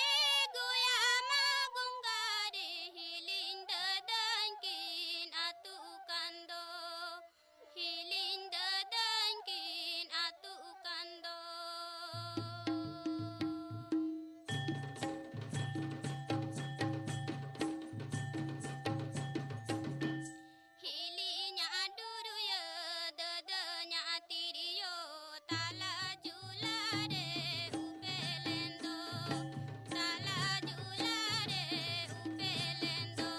ᱜᱚᱭᱟ ᱢᱟ ᱜᱚᱝᱜᱟ ᱨᱮ ᱦᱤᱞᱤᱧ ᱫᱟᱹᱫᱟᱹᱧ ᱠᱤᱱ ᱟᱹᱛᱩᱜ ᱠᱟᱱ ᱫᱚ, ᱦᱤᱞᱤᱧ ᱫᱟᱹᱫᱟᱹᱧ ᱠᱤᱱ ᱟᱹᱛᱩᱜ ᱠᱟᱱ ᱫᱚ᱾ ᱦᱤᱞᱤᱧᱟᱜ ᱰᱩᱨᱩᱭᱟᱹ ᱫᱟᱹᱫᱟᱹᱧᱟᱜ ᱛᱤᱨᱭᱳ ᱛᱟᱞᱟ ᱡᱩᱞᱟ ᱨᱮ ᱩᱯᱮᱞᱮᱱ ᱫᱚ, ᱛᱟᱞᱟ ᱡᱩᱞᱟ ᱨᱮ ᱩᱯᱮᱞᱮᱱ ᱫᱚ᱾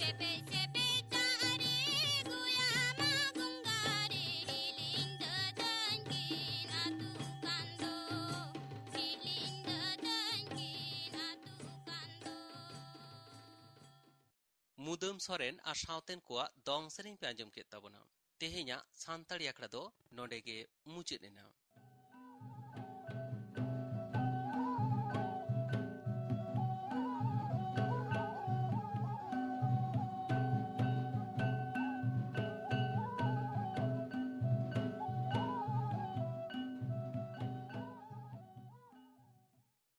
ᱪᱮᱯᱮᱡ ᱪᱮᱯᱮᱡ ᱫᱟᱜ ᱨᱮ ᱜᱚᱭᱟ ᱢᱟ ᱜᱚᱝᱜᱟ ᱨᱮ, ᱦᱤᱞᱤᱧ ᱫᱟᱹᱫᱟᱹᱧ ᱠᱤᱱ ᱟᱹᱛᱩ ᱠᱟᱱ ᱫᱚ, ᱦᱤᱞᱤᱧ ᱫᱟᱹᱫᱟᱹᱧ ᱠᱤᱱ ᱟᱹᱛᱩ ᱠᱟᱱ ᱫᱚ᱾ ᱢᱩᱫᱟᱹᱢ ᱥᱚᱨᱮᱱ ᱟᱨ ᱥᱟᱶᱛᱮᱱ ᱠᱚᱣᱟᱜ ᱫᱚᱝ ᱥᱮᱨᱮᱧ ᱯᱮ ᱟᱸᱡᱚᱢ ᱠᱮᱫ ᱛᱟᱵᱚᱱᱟ᱾ ᱛᱮᱦᱮᱧᱟᱜ ᱥᱟᱱᱛᱟᱲᱤ ᱟᱠᱷᱲᱟ ᱫᱚ ᱱᱚᱰᱮ ᱜᱮ ᱢᱩᱪᱟᱹᱫ ᱮᱱᱟ᱾